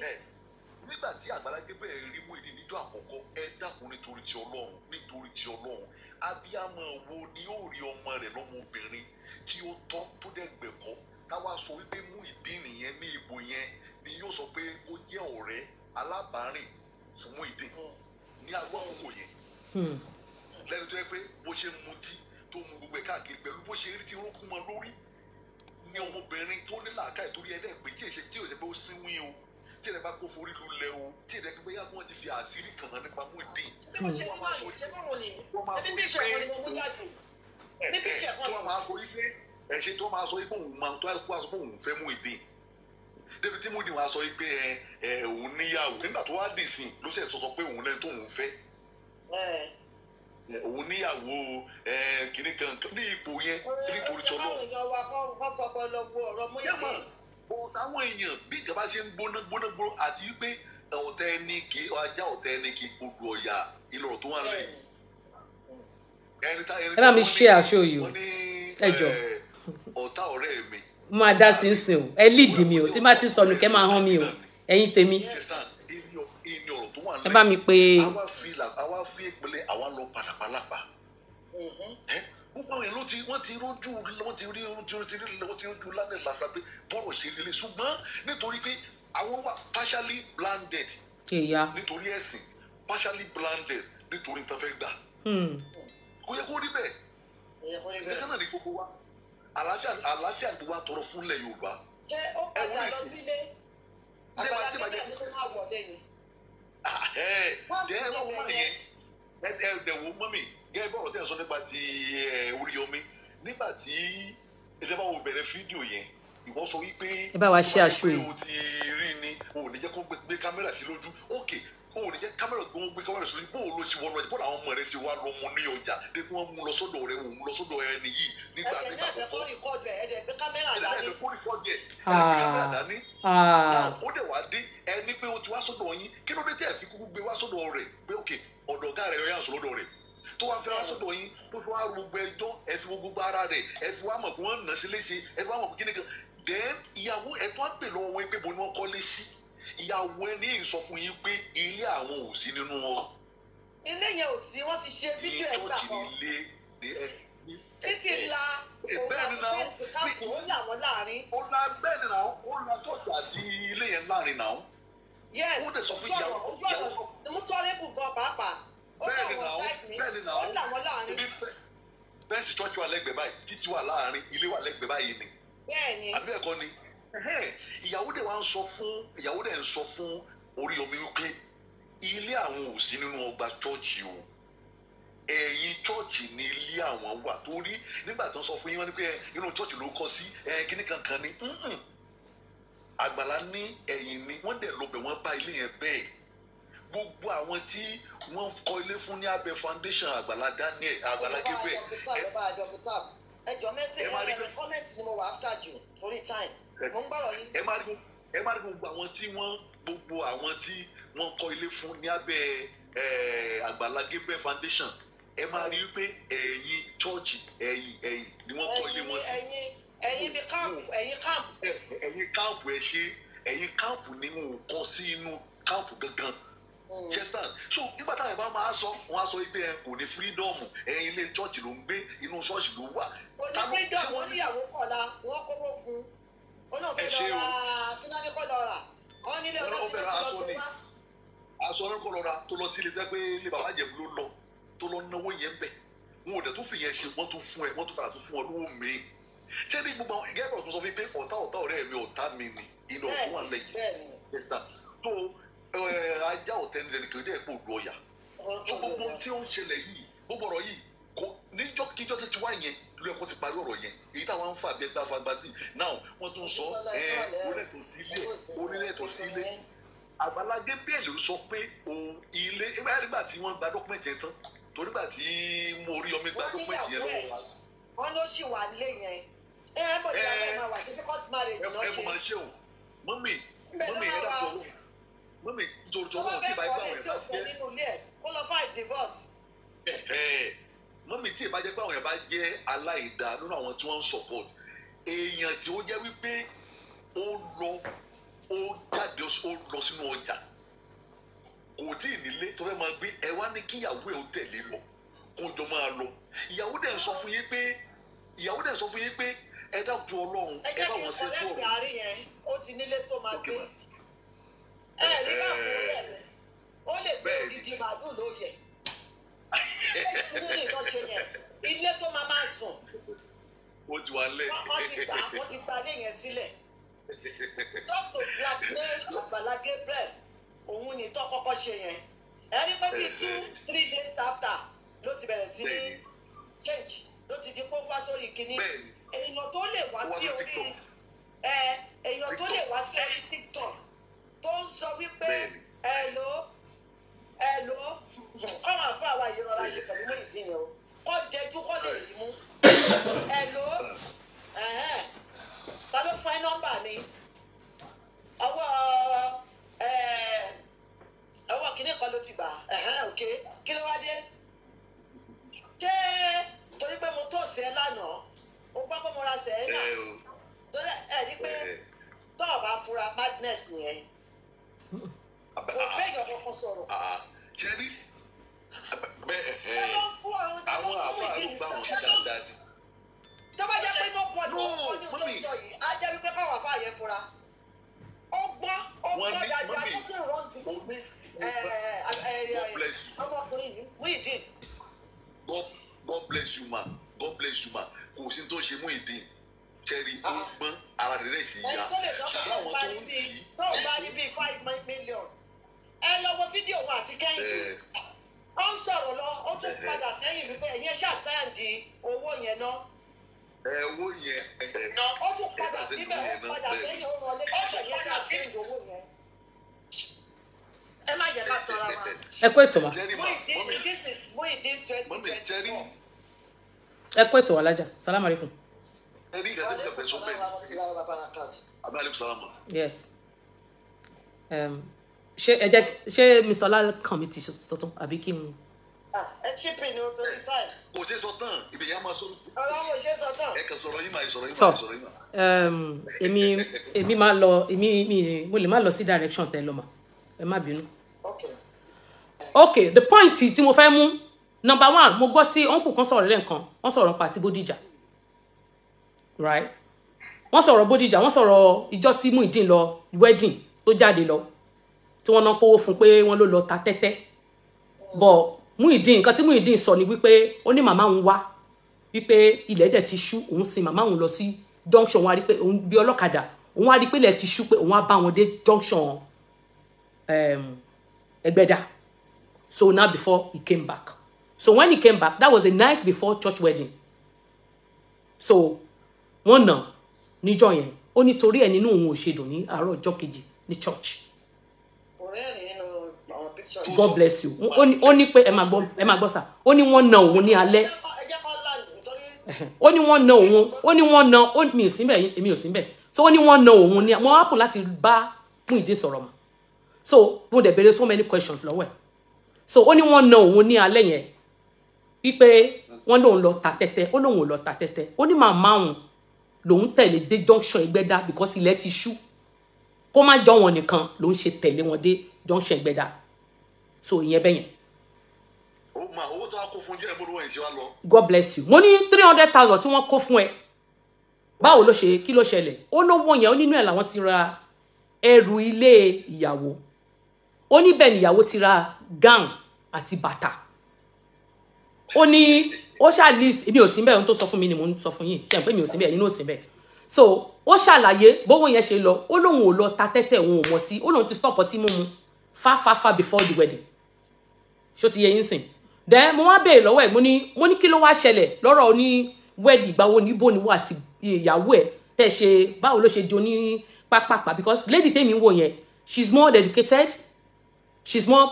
ẹ nígbà tí Àgbàlá Gabriel rí Muyideen níjọ́ àkọ́kọ́, ẹ dákun, nítorí ti Ọlọ́run, nítorí ti Ọlọ́run, abiyamọ wo ni yóò rí ọmọ rẹ̀ lọ́mọbìnrin tí ó tọ́ tó dẹ̀ gbẹ̀kọ́, táwa sọ wípé Muyideen nìyẹn ní ipò yẹn ni yóò sọ pé ó jẹ́ ọ̀rẹ́ alábàárìn fún Muyideen ní agbó àkókò yẹn, lẹ́nu tó yẹ pé bó ṣe ń mutí tó mu gbogbo ẹ̀ káàkiri, pẹ̀lú bó ṣe rí tí orókùn mọ́ lórí ní ọmọbìnrin tó ní làákàyè, torí ẹlẹ́ẹ̀pẹ́ tí èṣe tí ò ṣe pé ó sínwín o, tí ẹ̀ bá kó forí lulẹ̀ o, tí ẹ̀ pé bóyá wọ́n ti fi àṣírí kàn án nípa Muyideen, Bí mo ṣe rí náà yìí, ṣé bóun ni? Ẹbí píṣẹ̀ kan ni mo mú jáde. Bí píṣẹ̀ kan tó wọ́n máa sọ wípé Ẹ ṣe tó máa sọ pé òun máa tó wá sọ pé òun fẹ́ Muyideen, débi tí Muyideen wá sọ pé ẹ òun níyàwó. Nígbà tó wá dì sí ló ṣe sọ pé òun lẹ́ni tó òun fẹ́, òun níyàwó kìnnì kan ní ipò yẹn nítorí tí Ọlọ́run. Àwọn èèyàn bí ìjọba ṣe ń gbóná gbóná gbóná àti wípé ọ̀tẹ̀ ẹni kì í ajá, ọ̀tẹ̀ ẹni kì í odò ọ̀yà ìlọ̀rọ̀ tó wà lẹ́yìn. Ẹ bá mi ṣe àṣọ yìí o, ẹ jọ. Ọ̀tá ọ̀rẹ́ mi. Mo máa dá sí nsìn o, ẹ líìdì mi o, tí bá ti sọnù kẹ́ máa hán mi o, ẹ̀yin tèmi. Ẹ bá mi pé. Àwa fi ìpele àwa lọ pàlàpàlàpà. Gbogbo àwọn èèyàn ló ti wọ́n ti rójú, wọ́n ti rí wọ́n ti rí wọ́n ti rójú lánàá làṣà pé bọ́rọ̀ ṣe lélẹ̀, ṣùgbọ́n nítorí pé àwọn wà partially blinded nítorí ẹ̀sìn, partially blinded nítorí tán fẹ́ gbà. Kò yẹ kó rí bẹ́ẹ̀. Ẹ̀ka náà ní gbogbo wa àlàáfíà gbogbo wa tọrọ fúnlẹ̀ Yorùbá. Ṣé ó padà lọ sílé? Àgbàlá Gabriel ní kó má wọlé ni. Ẹ ẹ wọ́n wọ́n yẹn ẹ ẹ wò mọ́mì gẹ́gẹ́ bí ọ̀rọ̀ tí ẹ̀ sọ nípa ti Oríyọmí nígbà tí ẹ bá wo bẹ̀rẹ̀ fídíò yẹn, ìwọ sọ wípé ẹ bá wa ṣe aṣọ yìí. O ti rí ni o ò ní jẹ́ kó gbé kámẹ́rà sí lójú. Ókè, o ò ní jẹ́ kámẹ́rà gbé kámẹ́rà sí lójú, bó o lọ sí wọn lọ bó làwọn ọmọ rẹ ti wá lọ mú ní ọjà dé kí wọ́n mú lọ sọ́dọ̀ rẹ, òun lọ sọ́dọ̀ ẹni yìí nígbà nígbà kọ̀kọ́. Ẹ̀ kó rìkọ́dù ẹ̀ ẹ̀ kámẹ́rà dání. Ó dẹ̀ wá dé ẹni pé o ti wá sọ́dọ̀ yín, kí ló dé tẹ̀ fi kúkú gbé wá sọ́dọ̀ rẹ̀ pé òkè ọ̀dọ̀ ọ̀gá rẹ̀ yà sọ lọ́dọ̀ rẹ̀ tó wá fẹ́ wá sọ́dọ̀ yín, tó fi wá gbogbo ẹjọ́ ẹ fi gbogbo ara rẹ̀ ẹ fi wá mọ̀ pé wọ́n nà sí léṣe, ẹ fi wá mọ̀ pé kíni kan. Then ìyàwó ẹ tó wá pè lọ́wọ́ wọn pé bo ni wọ́n kọ́lé sí, ìyàwó ẹ ní ìsọ fún yín pé ilé àwọn ò sí nínú wọn. Ilé yẹn ò sí, wọ́n ti ṣe fídíò ẹ̀ gbà kan títí la òun àti fẹ́ǹsì káàpù ó là wọ́n láàrin. Ó la bẹ́ẹ̀ ni náà, ó la church àti ilé yẹn láàrin náà. Yes, ó dẹ̀ sọ fún ìyàwó mú tọ́lẹ́bù gan pàápàá. Bẹ́ẹ̀ni náà, bẹ́ẹ̀ni náà, ebi fẹ́ǹsì church wà lẹ́gbẹ̀ẹ́ báyìí, títí wà láàrin, ilé wà lẹ́gbẹ̀ẹ́ báyìí ni. Bẹ́ẹ̀ni. Àbí ẹ̀kọ́ ni ìyàwó dẹ̀ wá ń sọ fún ìyàwó dẹ̀ ń sọ fún Oríyọmí wípé ilé àwọn ò sí nínú ọgbà church o, ẹ̀yìn church ni ilé àwọn wà, torí nígbà tó ń sọ fún yín wọ́n ní pé inú church ló kọ́ sí kíní kankan ni Àgbàlá ní ẹ̀yìn ni wọ́n dẹ̀ lọ bẹ̀, wọ́n bá ilé yẹn bẹ́ẹ̀. Gbogbo àwọn tí wọ́n kọ́ ilé fún ní abẹ́ foundation Àgbàlá Daniel, Àgbàlá Gabriel. Ẹ jọ mẹ́sẹ̀ ẹ comment ni mo wà after jù torí time mo ń gbọ́rọ̀ yín. Ẹ má rí gbogbo àwọn tí wọ́n gbogbo àwọn tí wọ́n kọ́ ilé fún ní abẹ́ Àgbàlá Gabriel foundation, ẹ má rí pé ẹ̀yìn church ẹ̀yìn ẹ̀yìn ni wọ́n kọ́ ilé wọn sí. Ẹ̀yìn bí camp, ẹ̀yìn camp. Ẹ̀yìn camp ẹ ṣe, ẹ̀yìn camp ni wọn ò kọ́ sí inú camp gangan. Chester so nígbà táwọn ìbá máa sọ wọn á sọ pé ẹ kò ní freedom, ẹ ilé church ló ń gbé, inú church ló wà. Kò ní freedom, wọn níyàwó kọ̀la wọn kówó fún un, ó náà fẹ́ lọ ra kí náà ní kọ́ lọ rà wọn nílé ọlá tí wọ́n ti lọ gbé wá. Aṣọ ọlọ́kọ̀ lọ ra tó lọ sí ilé tẹ́ pé ilé bàbá Ìjẹ̀bú ló lọ tó lọ náwó yẹn bẹ̀, wọn ò dẹ̀ tún fi yẹn ṣe, wọ́n tún fún ẹ, wọ́n tún padà tún fún ọ lówó mi. Ṣé ní gbogbo àwọn ìgẹ́bọ̀ tó sọ fún mi pé ọ̀tá ọ̀tá ọ̀rẹ́ mi ọ̀tá mi ni inú ọ̀tún wà lẹ́yìn. So ajá ọ̀tẹ̀ ní ẹnìkan ilé ẹ̀pọ̀ odò ọ̀yà. So gbogbo ohun tí ó ń ṣẹlẹ̀ yìí, gbogbo ọ̀rọ̀ yìí kò níjọ́ kíjọ́ tó ti wá yẹn ló yẹ kó ti parí ọ̀rọ̀ yẹn. Èyí táwọn ń fà bí ẹgbẹ́ afagbátì náà wọ́n tún sọ onírẹ̀tọ̀ sílé onírẹ̀tọ̀ sílé. Àgbàlá Gabriel ló sọ pé òun ilé nígbà tí wọ́n gba dọ́kúmẹ̀tì yẹn tán, torí gbà tí mo rí ọmọ gba dọ́kúmẹ̀tì yẹn lọ́wọ́. Wọ́n ló ṣì wà nílé yẹn. Ẹ ẹ bọ̀ ìyàwó ẹ̀ máa wà ṣe court marriage náà ṣe. Ẹ mo máa ṣe o, mọ́mì mọ́mì ẹ dàpọ̀ mọ́mì nítorí tí ọlọ́run tí ìbá gbà wọ̀nyẹn bá jẹ́ kó lọ fight divorce. Mọ́mì tí ìbá jẹ́ pé àwọn yẹn bá jẹ́ aláìda nínú àwọn tí wọ́n ń support èèyàn tí ó jẹ́ wípé ó lọ ó jáde ó lọ sínú ọjà kò tí ì nílé tó fẹ́ máa gbé, ẹ wá ní kí ìyàwó ẹ̀ ó tẹ̀lé lọ kó jọ máa lọ. Ìyàwó dẹ̀ ń sọ fún yín pé ìyàwó dẹ̀ ń sọ fún yín pé ẹ dákun Ọlọ́run ẹ bá wọn ṣe tó ọ̀rọ̀. Ẹ jẹ́ kí n kọ̀rẹ́tì àárín yẹn, ó ti nílé tó máa gbé. Ẹ rí bá fún rẹ̀ ó lè gbé odidi màálù lóye. Nínú nǹkan ṣe yẹn, ilé tó máa máa sùn. Ó ti wà lẹ̀. Wọ́n ti gba ilé yẹn sílẹ̀. Just to blackmail Àgbàlá Gabriel, òun ni tó kọ́kọ́ ṣe yẹn. Ẹ rí pé bíi 2-3 days after ló ti bẹ̀rẹ̀ sí ní change, ló ti di kó wá sórí kínní. Èèyàn tó lè wá Wọ́n sí ní orí TikTok. Ẹ èèyàn tó lè wá sí orí TikTok tó ń sọ wípé Bẹ́ẹ̀ni. Hello, hello, kọ́wọn àfọ àwa yìí rọra ṣe pẹ̀lú Muyideen yẹn o, kọ́ dẹjú kọ́ lè rí mú. Hello, ẹ̀hẹ́n, ta ló fún ẹ nọ́mbà mi? Ọwọ́ ẹ̀ ọwọ́ kìíní kan ló ti gbà. Ẹ̀hẹ́n, òkè kí ló wá dé? Ṣé torí pé mo tó sí ẹ lánàá, o gbọ́ pé mo ra sẹ́yìn náà? Ẹ o. Torí ẹ rí pé tó o bá fura, madness nìyẹn. Kò béèyàn kankan sọ̀rọ̀. Ṣe rí bẹ́ẹ̀? Wọ́n ló ń fún àwọn tó Àwọn ló ń fún àfáà ìdí ló gbà wọ́n sí ìsọ̀rọ̀. dáadáa ni. Tó bá jẹ́ pé nobody No, ó kọ́ ní tó mummy. sọ yìí, á jẹ́ wípé káwọn àfáà yẹn fura. Ó gbọ́, ó Wọ́n gbọ́ ní- dáadáa. mummy, Tó tún wrong with God bless you. ọmọkùnrin yìí, Muyideen. God bless you, ma. God bless you, ma. Kò sí tó ń ṣe Muyideen. Ṣẹ́rí, ó gbọ́n, ara rẹ̀ rẹ̀ sì Ẹni yá. tó lè sọ pé Ṣùgbọ́n tóun àwọn bá tó rí ń bíi tì í tóun bá rí bíi 5 million, ẹ lọ wo fídíò wọn àti Kẹ́hìndé. Ẹ Ó ń sọ̀rọ̀ lọ, ó tún padà sẹ́yìn wípé ẹ̀yin ẹ ṣáà sáyàǹdì owó yẹn náà. Ẹ owó yẹn ẹ Ó tún padà ẹ ṣáà síbẹ̀, owó ó yẹn náà, padà bẹ́ẹ̀ ni. sẹ́yìn, ó rán létí ẹ̀yin ẹ ṣáà sáyàǹdì owó yẹn. Ẹ má jẹ́ ká tọra wa. Ẹ kú ètò wa. Ṣẹ́rí ma, Muyideen, mummy, this is Muyideen 20 mummy, twenty ṣẹ́rí four. Ẹ kú ètò alájà, salaam alaikum. Ẹ rí ìgbà tí mo fẹ́ sọ bẹ́ẹ̀ ni. Abẹ́ aleykum salaam ma. Yes, ṣé ẹ jẹ́ ṣé Mr. Ọlákànmí ti sọ tán àbí kí n? Ẹ keep it ní torí time. Kò ṣe sọ tán, ibẹ̀ yẹn á máa sọ. Ọ̀rọ̀ àwọn òṣèré sọ tán. Ẹ kàn sọ̀rọ̀ yín mà, sọ̀rọ̀ yín mà, Tọ́. sọ̀rọ̀ yín mà. Èmi máa lọ, èmi mi mo lè má lọ sí direction tẹ lọ mà, ẹ má bínú. Okay. Okay, the point tí mo fẹ́ mú, number one, mo gbọ́ tí uncle kan sọ̀rọ̀ lẹ́ǹkan, wọ́n sọ̀rọ̀ nípa ti Bódìjà, right? Wọ́n sọ̀rọ̀ Bódìjà, wọ́n sọ̀rọ̀ ìjọ tí Muyideen lọ wedding tó jáde lọ, tí wọ́n ná kówó fún pé wọ́n ló lọ ta tẹ́tẹ́. But Muyideen, nǹkan tí Muyideen sọ ni wípé ó ní màmá òun wá wípé ilẹ̀ dẹ̀ ti ṣú, òun sin màmá òun lọ sí junction, wọn á rí pé òun bí ọlọ́kadà, òun á rí pé ilẹ̀ ti ṣú, pé òun á bá wọn dé junction Ẹgbẹ́dà. So now before he came back, so when he came back, that was the night before church wedding, so wọ́n nà níjọ́ yẹn. Ó nítorí ẹ̀ nínú òun ò ṣe dùn ní àárọ̀ ọjọ́ kejì ní church. Kò rẹ́rìn nínú àwọn pictures. God bless you. Ó ní pé ẹ máa gbọ́, ẹ máa gbọ́ sà, ó ní wọ́n na òun ní alẹ́. Ẹ jẹ́ kó land nítorí. Ó ní wọ́n na òun, ó ní wọ́n na ó mi ò sí bẹ́ẹ̀, èmi ò sí bẹ́ẹ̀. So ó ní wọ́n na òun ní mo happen láti bá Muyideen sọ̀rọ̀ mọ́, so mo dẹ̀ béèrè so many questions lọ́wọ́ ẹ̀. So ó ní wọ́n na òun ní alẹ́ yẹn, wípé wọ́n lòun lọ ta tẹ́tẹ́. Ó lòun ò lọ ta tẹ́tẹ́. Ó ní màmá òun lòun tẹ̀lé dé junction Ẹgbẹ́dá because ilẹ̀ ti ṣú, kó má jọ wọn nìkan lòun ṣe tẹ̀lé wọn dé junction Ẹgbẹ́dá. So ìyẹn bẹ́yẹn. Ó máa owó tó wá kó fún jẹ́ ìmúlò wọ̀nyí ṣe wá lọ. God bless you. Mo ní 300,000 tí wọ́n kó fún ẹ, báwo ló ṣe, kí ló ṣẹlẹ̀? Ó lówó yẹn, ó nínú ẹ̀ làwọn ti ra ẹrù ilé ìyàwó. Ó níbẹ̀ níyàwó ti ra gown àti bàtà. Ó ní ó ṣáà list, èmi ò sí bẹ́ẹ̀, ohun tó sọ fún mi ni mò ń sọ fún yín, ṣe pé mi ò sí bẹ́ẹ̀, nínú ò sí bẹ́ẹ̀. So ó ṣàlàyé bówó yẹn ṣe lọ. Ó lóun ò lọ ta tẹ́tẹ́, òun ò mọtí. Ó lóun ti stop ọtí mímu far far far before the wedding. Ṣó ti yẹ yín sìn? Then mo wá béèrè lọ́wọ́ ẹ̀, mo ní kí ló wá ṣẹlẹ̀ lọ́rọ̀ ní wedding? Ìgbà wo, níbo ni wà àti ìyàwó ẹ̀ tẹ́ ṣe? Báwo ló ṣe di oní pápápá? Because lady tèmi wò yẹn, she's more educated, she's more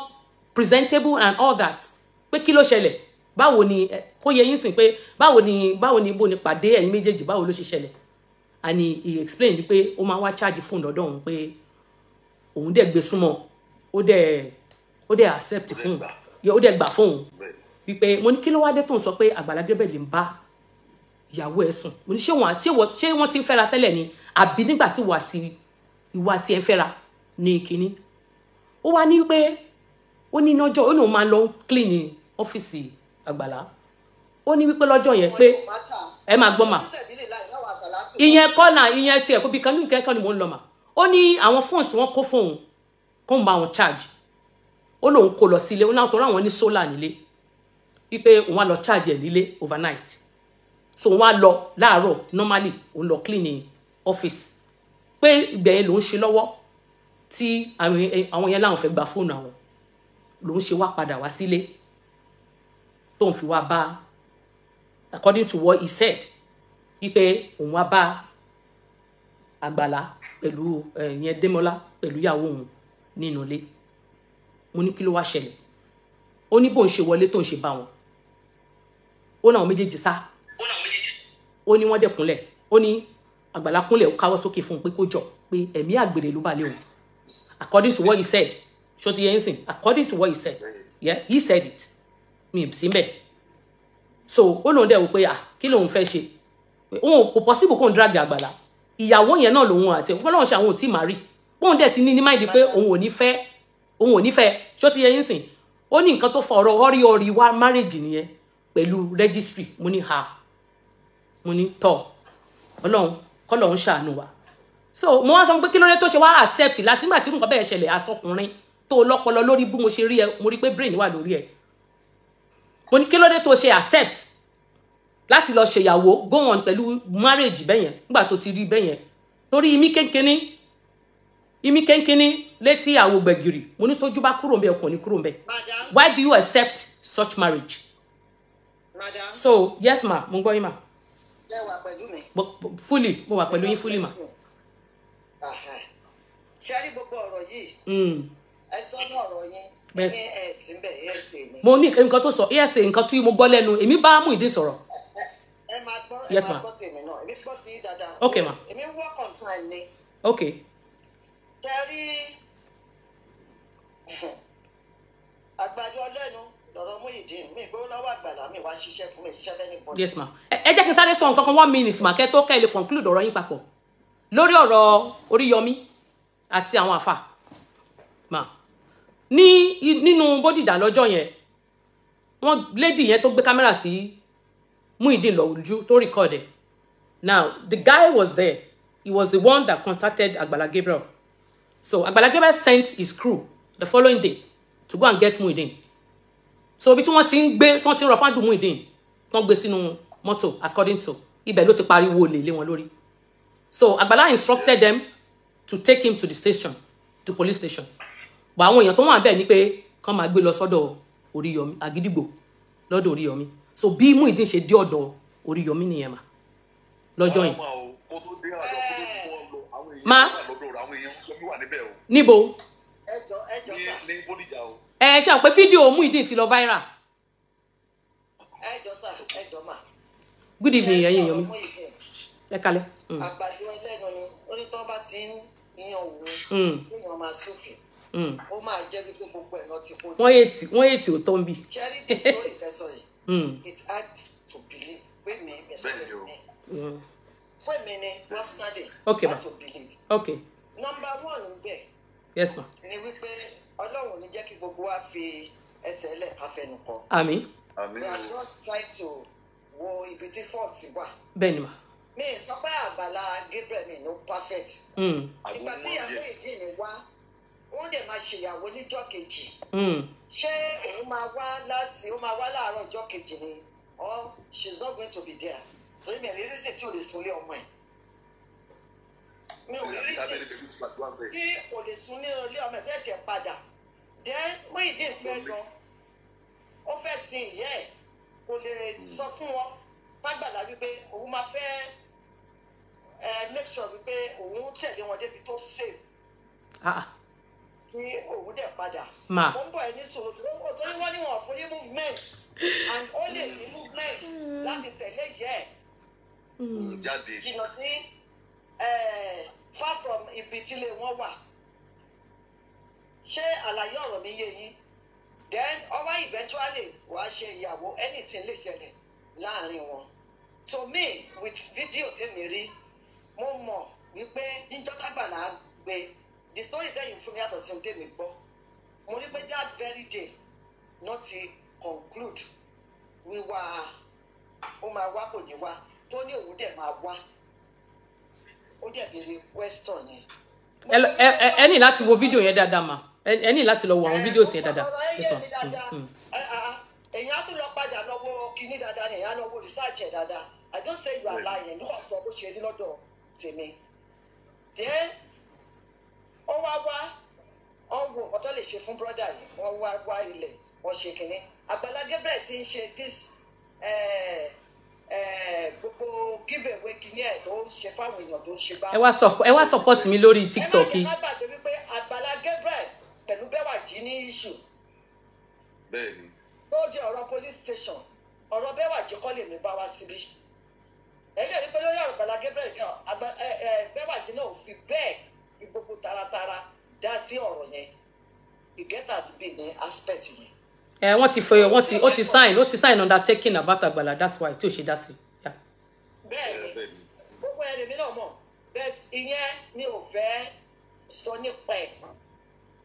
presentable and all that, pé kí ló ṣẹlẹ̀? Báwo ni kó yẹ yín sìn pé báwo ni ibo ni pàdé ẹ̀yin méjèèjì? Báwo ló ṣe ṣẹlẹ̀? And he explained pé ó máa wá charge fóònù lọ́dọ̀ òun, pé òun dẹ̀ gbé súnmọ́, ó dẹ̀ accept fún un, ó dẹ̀ gbà fún òun. Wípé mo ní kí ló wá dé tó ń sọ pé Àgbàlá Gabriel ń bá ìyàwó ẹ̀ sùn? Mo ní ṣé wọn àti ṣé wọ́n ti ń fẹ́ra tẹ́lẹ̀ ni àbí nígbà tí ìwà àti ìwà àti ẹ̀ ń fẹ́ra ní kínní? Ó wá ní pé ó ní lọ́jọ́ ó ní òun máa lọ clean ọ́fíìsì Àgbàlá. Ó ní wípé lọ́jọ́ yẹn pé ẹ máa gbọ́ mà, ìyẹn kọ́ náà, ìyẹn tiẹ̀ kó bí kan ní ìkẹ́kọ̀ọ́ ni mò ń lọ mà. Ó ní àwọn fóònù tí wọ́n kó fóun kó ń bá wọn charge, ó lóun kó lọ sílé, ó náà torí àwọn ní solar nílé, wípé òun á lọ charge ẹ̀ nílé overnight. So òun á lọ láàárọ̀, normally òun lọ clean ní office, pé ìgbẹ̀yẹn lòun ṣe lọ́wọ́ tí àwọn yẹn láwọn fẹ́ gba fóònù àwọn, lòun ṣe wá padà wá sílé tóun fi wá bá, according to what he said. Wípé òun wá bá Àgbàlá pẹ̀lú ìyẹn Démọ́lá pẹ̀lú ìyàwó òun nínú ilé. Mo ní kí ló wá ṣẹlẹ̀? Ó ní bóun ṣe wọlé tóun ṣe bá wọn, ó náà méjèèjì sá, ó ní wọ́n dẹ̀ kúnlẹ̀, ó ní Àgbàlá kúnlẹ̀, ó káwọ́ sókè fún un pé kó jọ, pé ẹ̀mí àgbèrè ló bá lé òun, according to what he said. Ṣó ti yẹ yín sìn? According to what he said, yeah, he said it, mi ì sí mbẹ̀. So ó lóun dẹ̀ wò pé, ah, kí lòun fẹ́ ṣe? Òun kò possible kóun drag Àgbàlá, ìyàwó yẹn náà lòun àti ẹ̀ lọ́wọ́ ṣe, àwọn ò tí ì má rí, bóun dẹ̀ ti ní ní mind pé òun ò ní fẹ́, òun ò ní fẹ́. Ṣó ti yẹ yín sìn? Ó ní nǹkan tó fa ọ̀rọ̀ ọ̀rí ọ̀rí wá marriage nìyẹn pẹ̀lú registry. Mo ní ha, mo ní tọ́ Ọlọ́run kọ́lọ́run ṣàánú wa. So mo wá sọ pé kí ló dé tó ṣe wá accept láti nígbà tí nǹkan bẹ́ẹ̀ ṣẹlẹ̀? Asọkùnrin tó lọ́pọlọ lórí, bí mo ṣe rí ẹ, mo rí pé brain wà lórí ẹ. Mo ní kí ló dé tó ṣe accept láti lọ ṣèyàwó, go on pẹ̀lú marriage bẹ́yẹn nígbà tó ti rí bẹ́yẹn, torí imí kéńkéní, imí kéńkéní létí àwo gbẹ̀gìrì. Mo ní tójú bá kúrò ńbẹ̀, ọkàn ní kúrò ńbẹ̀. Madam. Why do you accept such marriage? Madam. So yes ma, mo ń gbọ́ yín ma. Ẹ wà pẹ̀lú mi? Fully, mo wà pẹ̀lú yín fully ma. Aha. Ṣé rí gbogbo ọ̀rọ̀ yìí, ẹ sọ ní ọ̀rọ̀ yín, ẹ ní ẹ sí bẹ̀, ẹ sì ni. Mo ní nǹkan tó sọ esa, nǹkan tí mo gbọ́ lẹ́nu, èmi bá Muyideen sọ̀rọ̀. Ẹ máa gbọ́, ẹ Yes, máa ma. gbọ́ tèmi náà, èmi gbọ́ tí yín dáadáa. Okay, ma. Èmi ń work on time ni. Okay. Ṣé rí àgbàdo ọlẹ́nu lọ̀rọ̀ Muyideen, mi gbówó lọ́wọ́ Àgbàlá, mi wá ṣiṣẹ́ fún mi, ṣiṣẹ́ fẹ́ ní bọ́ọ̀dù. Yes ma. Ẹ jẹ́ kí n sáré sọ nǹkan kan, one minute ma, kẹ́ tó kẹ́ ẹ lè conclude ọ̀rọ̀ yín papọ̀ lórí ọ̀rọ̀ Oríyọmí àti àwọn àfà ma ní nínú Bódìjà lọ́jọ́ yẹn. Wọ́n lady yẹn tó gbé kámẹ́rà sí Muyideen lójú tó record ẹ̀. Now the guy was there, he was the one that contacted Agbala Gabriel. So Agbala Gabriel sent his crew the following day to go and get Muyideen. So ibi tí wọ́n ti ń gbé, tí wọ́n ti ń rọ fáńdù Muyideen, tí wọ́n gbé sínú mọ́tò, according to ibẹ̀ ló ti pariwo olè lé wọn lórí. So Agbala instructed them to take him to the station, to police station, but àwọn èèyàn tó wà bẹ́ẹ̀ ni pé kán máa gbé lọ sọ́dọ̀ Oríyọmí Àgídìgbò, lọ́dọ̀ Oríyọmí. So bí Muyideen ṣe dé ọ̀dọ̀ Oríyọmí nìyẹn mà lọ́jọ́ yẹn. Wọ́n máa o kó tó dé àdó, kó tó kó lọ, àwọn èèyàn Ma. wà lọ́dọ̀ rẹ̀, àwọn èèyàn Oríyọmí wà níbẹ̀ o. Níbo? Ẹ jọ, ẹ jọ Ní sà. ní Bódìjà o. Ẹ ṣe àwọn pé fídíò Muyideen ti lọ viral. Ẹ jọ sà, ẹ jọ mà. Good evening, ẹ̀yin èèyàn mi. Muyideen, Ẹ kalẹ̀. Àgbàdo ẹlẹ́nu ni, ó ní tó bá ti ń yan òun, kéèyàn máa súfèé, ó máa jẹ́ wípé gbogbo ẹ̀ náà ti kó jẹ. Wọ́n yé tí ò tó ń bì. Ṣé rí the story tẹ́sán yìí, it's hard to believe fún mi Bẹ́ẹ̀ni o. personally, fún mi ni personally, Okay, it's hard ma. to believe. Number one ń bẹ̀ Yes ma. ni wípé Ọlọ́run ò ní jẹ́ kí gbogbo wa fi ẹsẹ̀ lẹ̀ ká fẹnu kọ. Àmín. Àmín We are o. just trying to wo ibi tí fault wà. Bẹ́ẹ̀ ni mà. Mi ì sọ pé Àgbàlá Gabriel mi no perfect. Ìgbà tí ìyàwó Yes. ìdí ni wá, wọ́n dẹ̀ máa ṣèyàwó níjọ́ kejì. Ṣé òun máa wá láti, ó máa wá láàárọ̀ ọjọ́ kejì ni, or she is not going to be there? Torí mi ò rí reason tí ò lè sunlé ọmọ ẹ̀, mi ò rí reason Abẹ́rẹ́ bẹ̀rù sí àdúrà bẹ́ẹ̀. tí kò lè sun ní ilé ọmọ ẹ̀ tó ẹ̀ṣẹ̀ padà. Then Muyideen fẹ́ lọ, ó fẹ́ sin ìyá ẹ̀, kò lè sọ fún wọn fàgbàlá wípé òun máa fẹ́ ẹ make sure wípé òun tẹ̀lé wọn débi tó safe, Ah ah. kí òun dẹ̀ padà. Ma. Ó ń bọ̀, ẹ ní sòrò tó torí wọ́n ní wọn fún ní movement, and ó lè ní movement láti tẹ̀lé ìyá ẹ̀ Jáde. jìnnà sí far from ibi tílé wọn wà. Ṣé àlàyé ọ̀rọ̀ mi yé yín? Then ọwọ́ eventually wàá ṣe ìyàwó, anything lè ṣẹlẹ̀ láàrin wọn. To me, with video tèmi rí, mo mọ̀ wípé níjọ́ tágbàlá gbé, the story tẹ́yìn fún mi yàtọ̀ sí ohun tèmi gbọ́. Mo rí pé that very day not ti conclude wíwá, ó máa wá, kò ní wá, tó ní òun dẹ̀ máa wá, ó dẹ̀ béèrè question yẹn. Ẹ ní láti wo fídíò yẹn dáadáa mà. Ẹ ní láti lọ wo àwọn fídíò yẹn dáadáa. Ọ̀rọ̀ ẹ Yes, yé ma. mi dáadáa. Èèyàn á tún lọ padà lọ wo kinní dáadáa ni, èèyàn á lọ wo research ẹ̀ dáadáa. I don't say you are lying, ní kò sọ bó ṣe rí lọ́dọ̀ tèmi. Then ó wá wá, wọ́n wo nǹkan tó lè ṣe fún brother yìí, wọ́n wá wá ilẹ̀, wọ́n ṣe kinní. Àgbàlá Gabriel ti ń ṣe this gbogbo give away. ẹ̀ tó ń ṣe fáwọn èèyàn tó ń ṣe bá. Ẹ wá support mi lórí TikTok Ẹ yìí. má jẹ́ ká gbàgbé wípé Àgbàlá Gabriel pẹ̀lú Bẹ́wàjí ní issue Bẹ́ẹ̀ni. tó jẹ́ ọ̀rọ̀ police station. Ọ̀rọ̀ Bẹ́wàjí kọ́ lèmi bá wá síbí. Ẹ lè rí pé lórí ọ̀rọ̀ Àgbàlá Gabriel náà, Bẹ́wàjí náà ò fi bẹ́ẹ̀ fi gbogbo taratara dá sí ọ̀rọ̀ yẹn. It has been ní aspect yẹn. Ẹ wọ́n ti fẹ́, wọ́n ti ó ti sign undertaking about Àgbàlá, that's why tí ò ṣe dá sí. Yeah. Bẹ́ẹ̀ ni. Bẹ́ẹ̀ni. Gbogbo ẹ̀ lèmi náà mọ̀, but ìyẹn mi ò fẹ́ sọ nípa ẹ̀.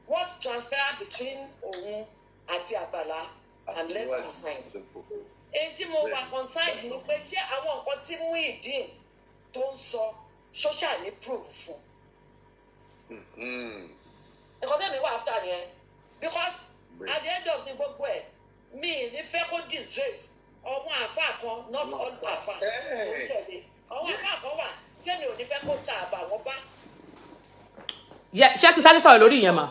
What transpired between òun àti Àgbàlá, I'm less concerned. Èyí tí mo wà concerned ni pé ṣé àwọn nǹkan tí Muyideen tó ń sọ social ní proof fún nǹkan tẹ́mi wà after yẹn, because at the end of the gbogbo ẹ̀, mi ì ní fẹ́ kó disgrace ọwọ́n àáfàá kan, not all àáfàá tó ń tẹ̀lé. Ọwọ́n àáfàá kan wà tẹ́mi ò ní fẹ́ kó ta àbà wọn bá. Yeah, ṣé kí n sáré sọ̀rọ̀ lórí ìyẹn mà?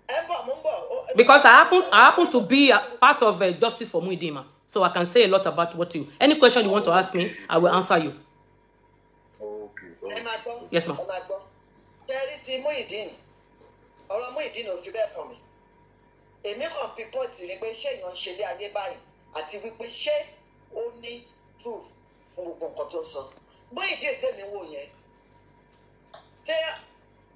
Ẹ ń bọ̀, mo ń bọ̀. Because I happen to be a part of Justice for Muyideen ma, so I can say a lot about what you, any question you want to ask me, I will answer you. Okay. Ẹ máa gbọ́. Yes, ma. Ẹ máa gbọ́. Tẹ́rí ti Muyideen, ọ̀rọ̀ Muyideen ò fi bẹ́ẹ̀ kàn mí. Èmi kàn pinpoint ni pé ṣé èèyàn ń ṣe ilé ayé báyìí, àti wípé ṣé ó ní proof fún gbogbo nǹkan tó ń sọ. Muyideen tèmi wò yẹn, tẹ́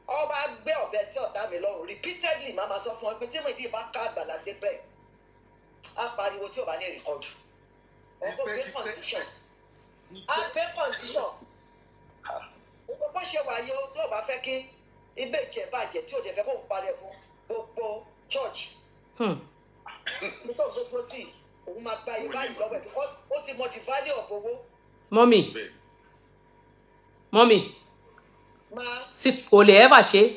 ọba gbé ọ̀bẹ sí ọ̀tá mi lọ́rùn repeatedly, máa ma sọ fún ọ pé tí Muyideen bá ká Àgbàlá Gabriel, á pariwo tí ò bá ní record. Ọkọ̀ gbé Tipẹ́, tipẹ́. condition, á gbé condition bó ṣe wà yìí o. Tó o bá fẹ́ kí image ẹ̀ bàjẹ́, tí o dẹ̀ fẹ́ kó o parẹ́ fún gbogbo church tó o gbogbo sí, òun máa gba ìbáyìí lọ́wọ́ ẹ̀, because ó ti mọ the value of owó. Mọ́mì. Bẹ́ẹ̀ni. Mọ́mì. Máa. Sí kò lè ever ṣe.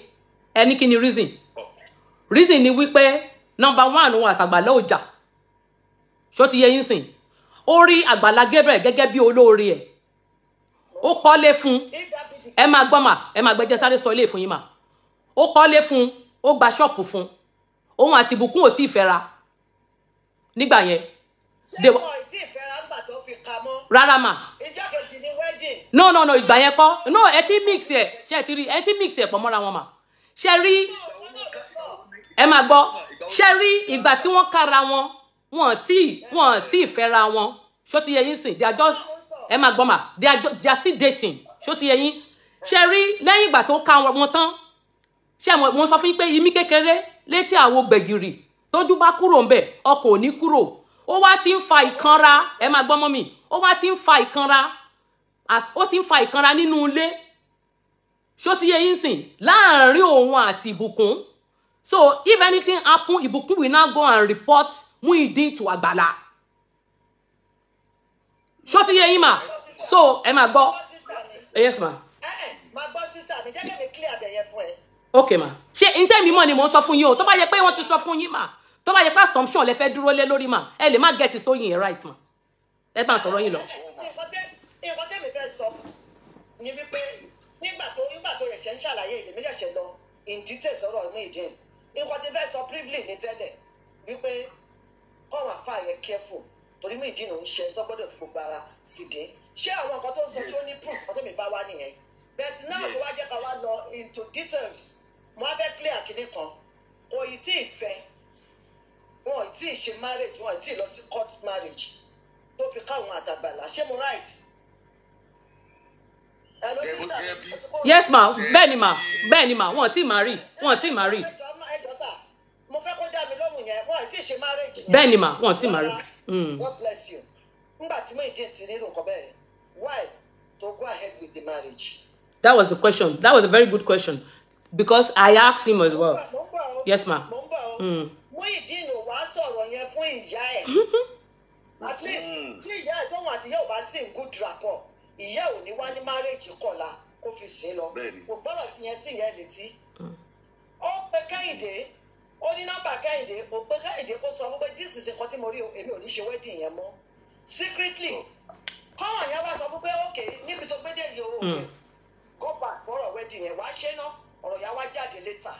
Ẹ ní kí ni reason? Reason ni wípé number one, òun àtàgbàlá ò jà. Ṣó ti yé yín sìn? Ó rí Àgbàlá Gabriel gẹ́gẹ́ bí olóore ẹ̀, ó kọ́lé fún un. If that be the Ẹ máa gbọ́ mà, ẹ máa gbẹ́jẹ́ sáré sọ ilé fún yín mà. Ó kọ́lé fún un, ó gba ṣọ́ọ̀pù fún un. Òun àti Ìbùkún ò tí ì fẹ́ra nígbà yẹn. Ṣé wọn ò tí ì fẹ́ra ńgbà tó fi ka mọ́? Rárá mà. Ìjọ́ kejì ni wedding. No, no, no, ìgbà yẹn kọ́. No, ẹ ti mix ẹ. Ṣe ẹ ti rí? Ẹ ti mix ẹ pọ̀ mọ́ra wọn mà. Ṣe rí? Wọn náà ló sọ. Ẹ máa gbọ́. Ṣe rí ìgbà tí wọ́n kára wọn, wọn tí fẹ́ra wọn. Ṣó ti yé yín sìn? They are just, ẹ máa gbọ́ mà, they are still dating. Ṣó ti yé yín? Ṣe rí lẹ́yìn ìgbà tó ká wọn tán, ṣé mo sọ fún yín pé imí kékeré létí àwo gbẹ̀gìrì, tójú bá kúrò ńbẹ̀, ọkọ̀ ò ní kúrò. Ó wá ti ń fa ìkanra. Ẹ máa gbọ́ mọ́ mi, ó wá ti ń fa ìkanra, ó ti ń fa ìkanra nínú ilé. Ṣó ti yé yín sìn? Láàárín òun àti Ìbùkún. So if anything happen, Ìbùkún will now go and report Muyideen to Àgbàlá. Ṣó ti yé yín mà? So ẹ máa gbọ́. Gbọ́ sister mi. Yes ma. Ẹ máa gbọ́ sister mi, jẹ́ kí mi clear abẹ yẹn fún ẹ. Ok ma. Ṣé ntẹ́ mi mọ̀ ni mò ń sọ fún yín o. Tó bá yẹ pé wọ́n ti sọ fún yín mà, tó bá yẹ pé assumption lẹ fẹ́ dúró lé lórí mà, ẹ lè má get it tó yín yẹn right mà. Ẹ bá ń sọ̀rọ̀ yín lọ. Nǹkan tẹ́mi fẹ́ sọ ni wípé nígbà tó ṣẹ̀ṣẹ̀ ń ṣàlàyé, èmi ṣẹ̀ṣẹ̀ lọ in details ọ̀rọ̀ Muyideen. Nǹkan tí fẹ́ sọ briefly ní tẹ́lẹ̀ wípé kọ́wọn àfa yẹn careful, torí Muyideen ò ń ṣe tó gbọ́dọ̀ fi gbogbo ara sì dé. Ṣé àwọn nǹkan tó ń sọ tí ó ní proof? Nǹkan tẹ́mi bá wá nìyẹn. But now tó wá jẹ́ ká wá lọ into details, mo wá fẹ́ clear kinní kan. Kò ì tí ì fẹ́, wọn ì tí ì ṣe marriage, wọn ì tí ì lọ sí court marriage tó fi káwọn àtàgbàlá. Ṣé mo right? Hello, sister mi. Yes ma, bẹ́ẹ̀ ni ma, bẹ́ẹ̀ ni ma. Wọ́n ti marry, wọ́n ti marry. Ẹjọ́ sà, mo fẹ́ kó dá mi lóhùn yẹn. Wọ́n ì tí ì ṣe marriage yẹn. Bẹ́ẹ̀ ni ma, wọ́n ti marry. God bless you. Nígbà tí Muyideen ti rírun nǹkan bẹ́ẹ̀, why to go ahead with the marriage? That was the question. That was a very good question, because I asked him as well. Mo ń bọ̀ o. Yes ma. Mo ń bọ̀ o. Muyideen ò wá sọ̀rọ̀ yẹn fún ìyá ẹ̀. At least tí ìyá ẹ̀ tóun àti ìyá ò bá sí in good rapport, ìyá ò ní wá ní marriage kọ̀la kó fi sìn lọ. Bẹ́ẹ̀ni. Kò gbọ́dọ̀ sí yẹn sí ìyá ẹ̀ létí. Ó pe Kẹ́hìndé, ó ní nọ́mbà Kẹ́hìndé, kò pe Kẹ́hìndé kó sọ fún pé this is nǹkan tí mo rí o, èmi ò ní ṣe wedding yẹn mọ́. Secretly, kọ́wọ̀n yẹn wá sọ fún pé okay, níbi tó gbé dé yìí o, okay, go back fọ́rọ̀ wedding yẹn, wàá ṣe ná, ọ̀rọ̀ yẹn wá jáde later.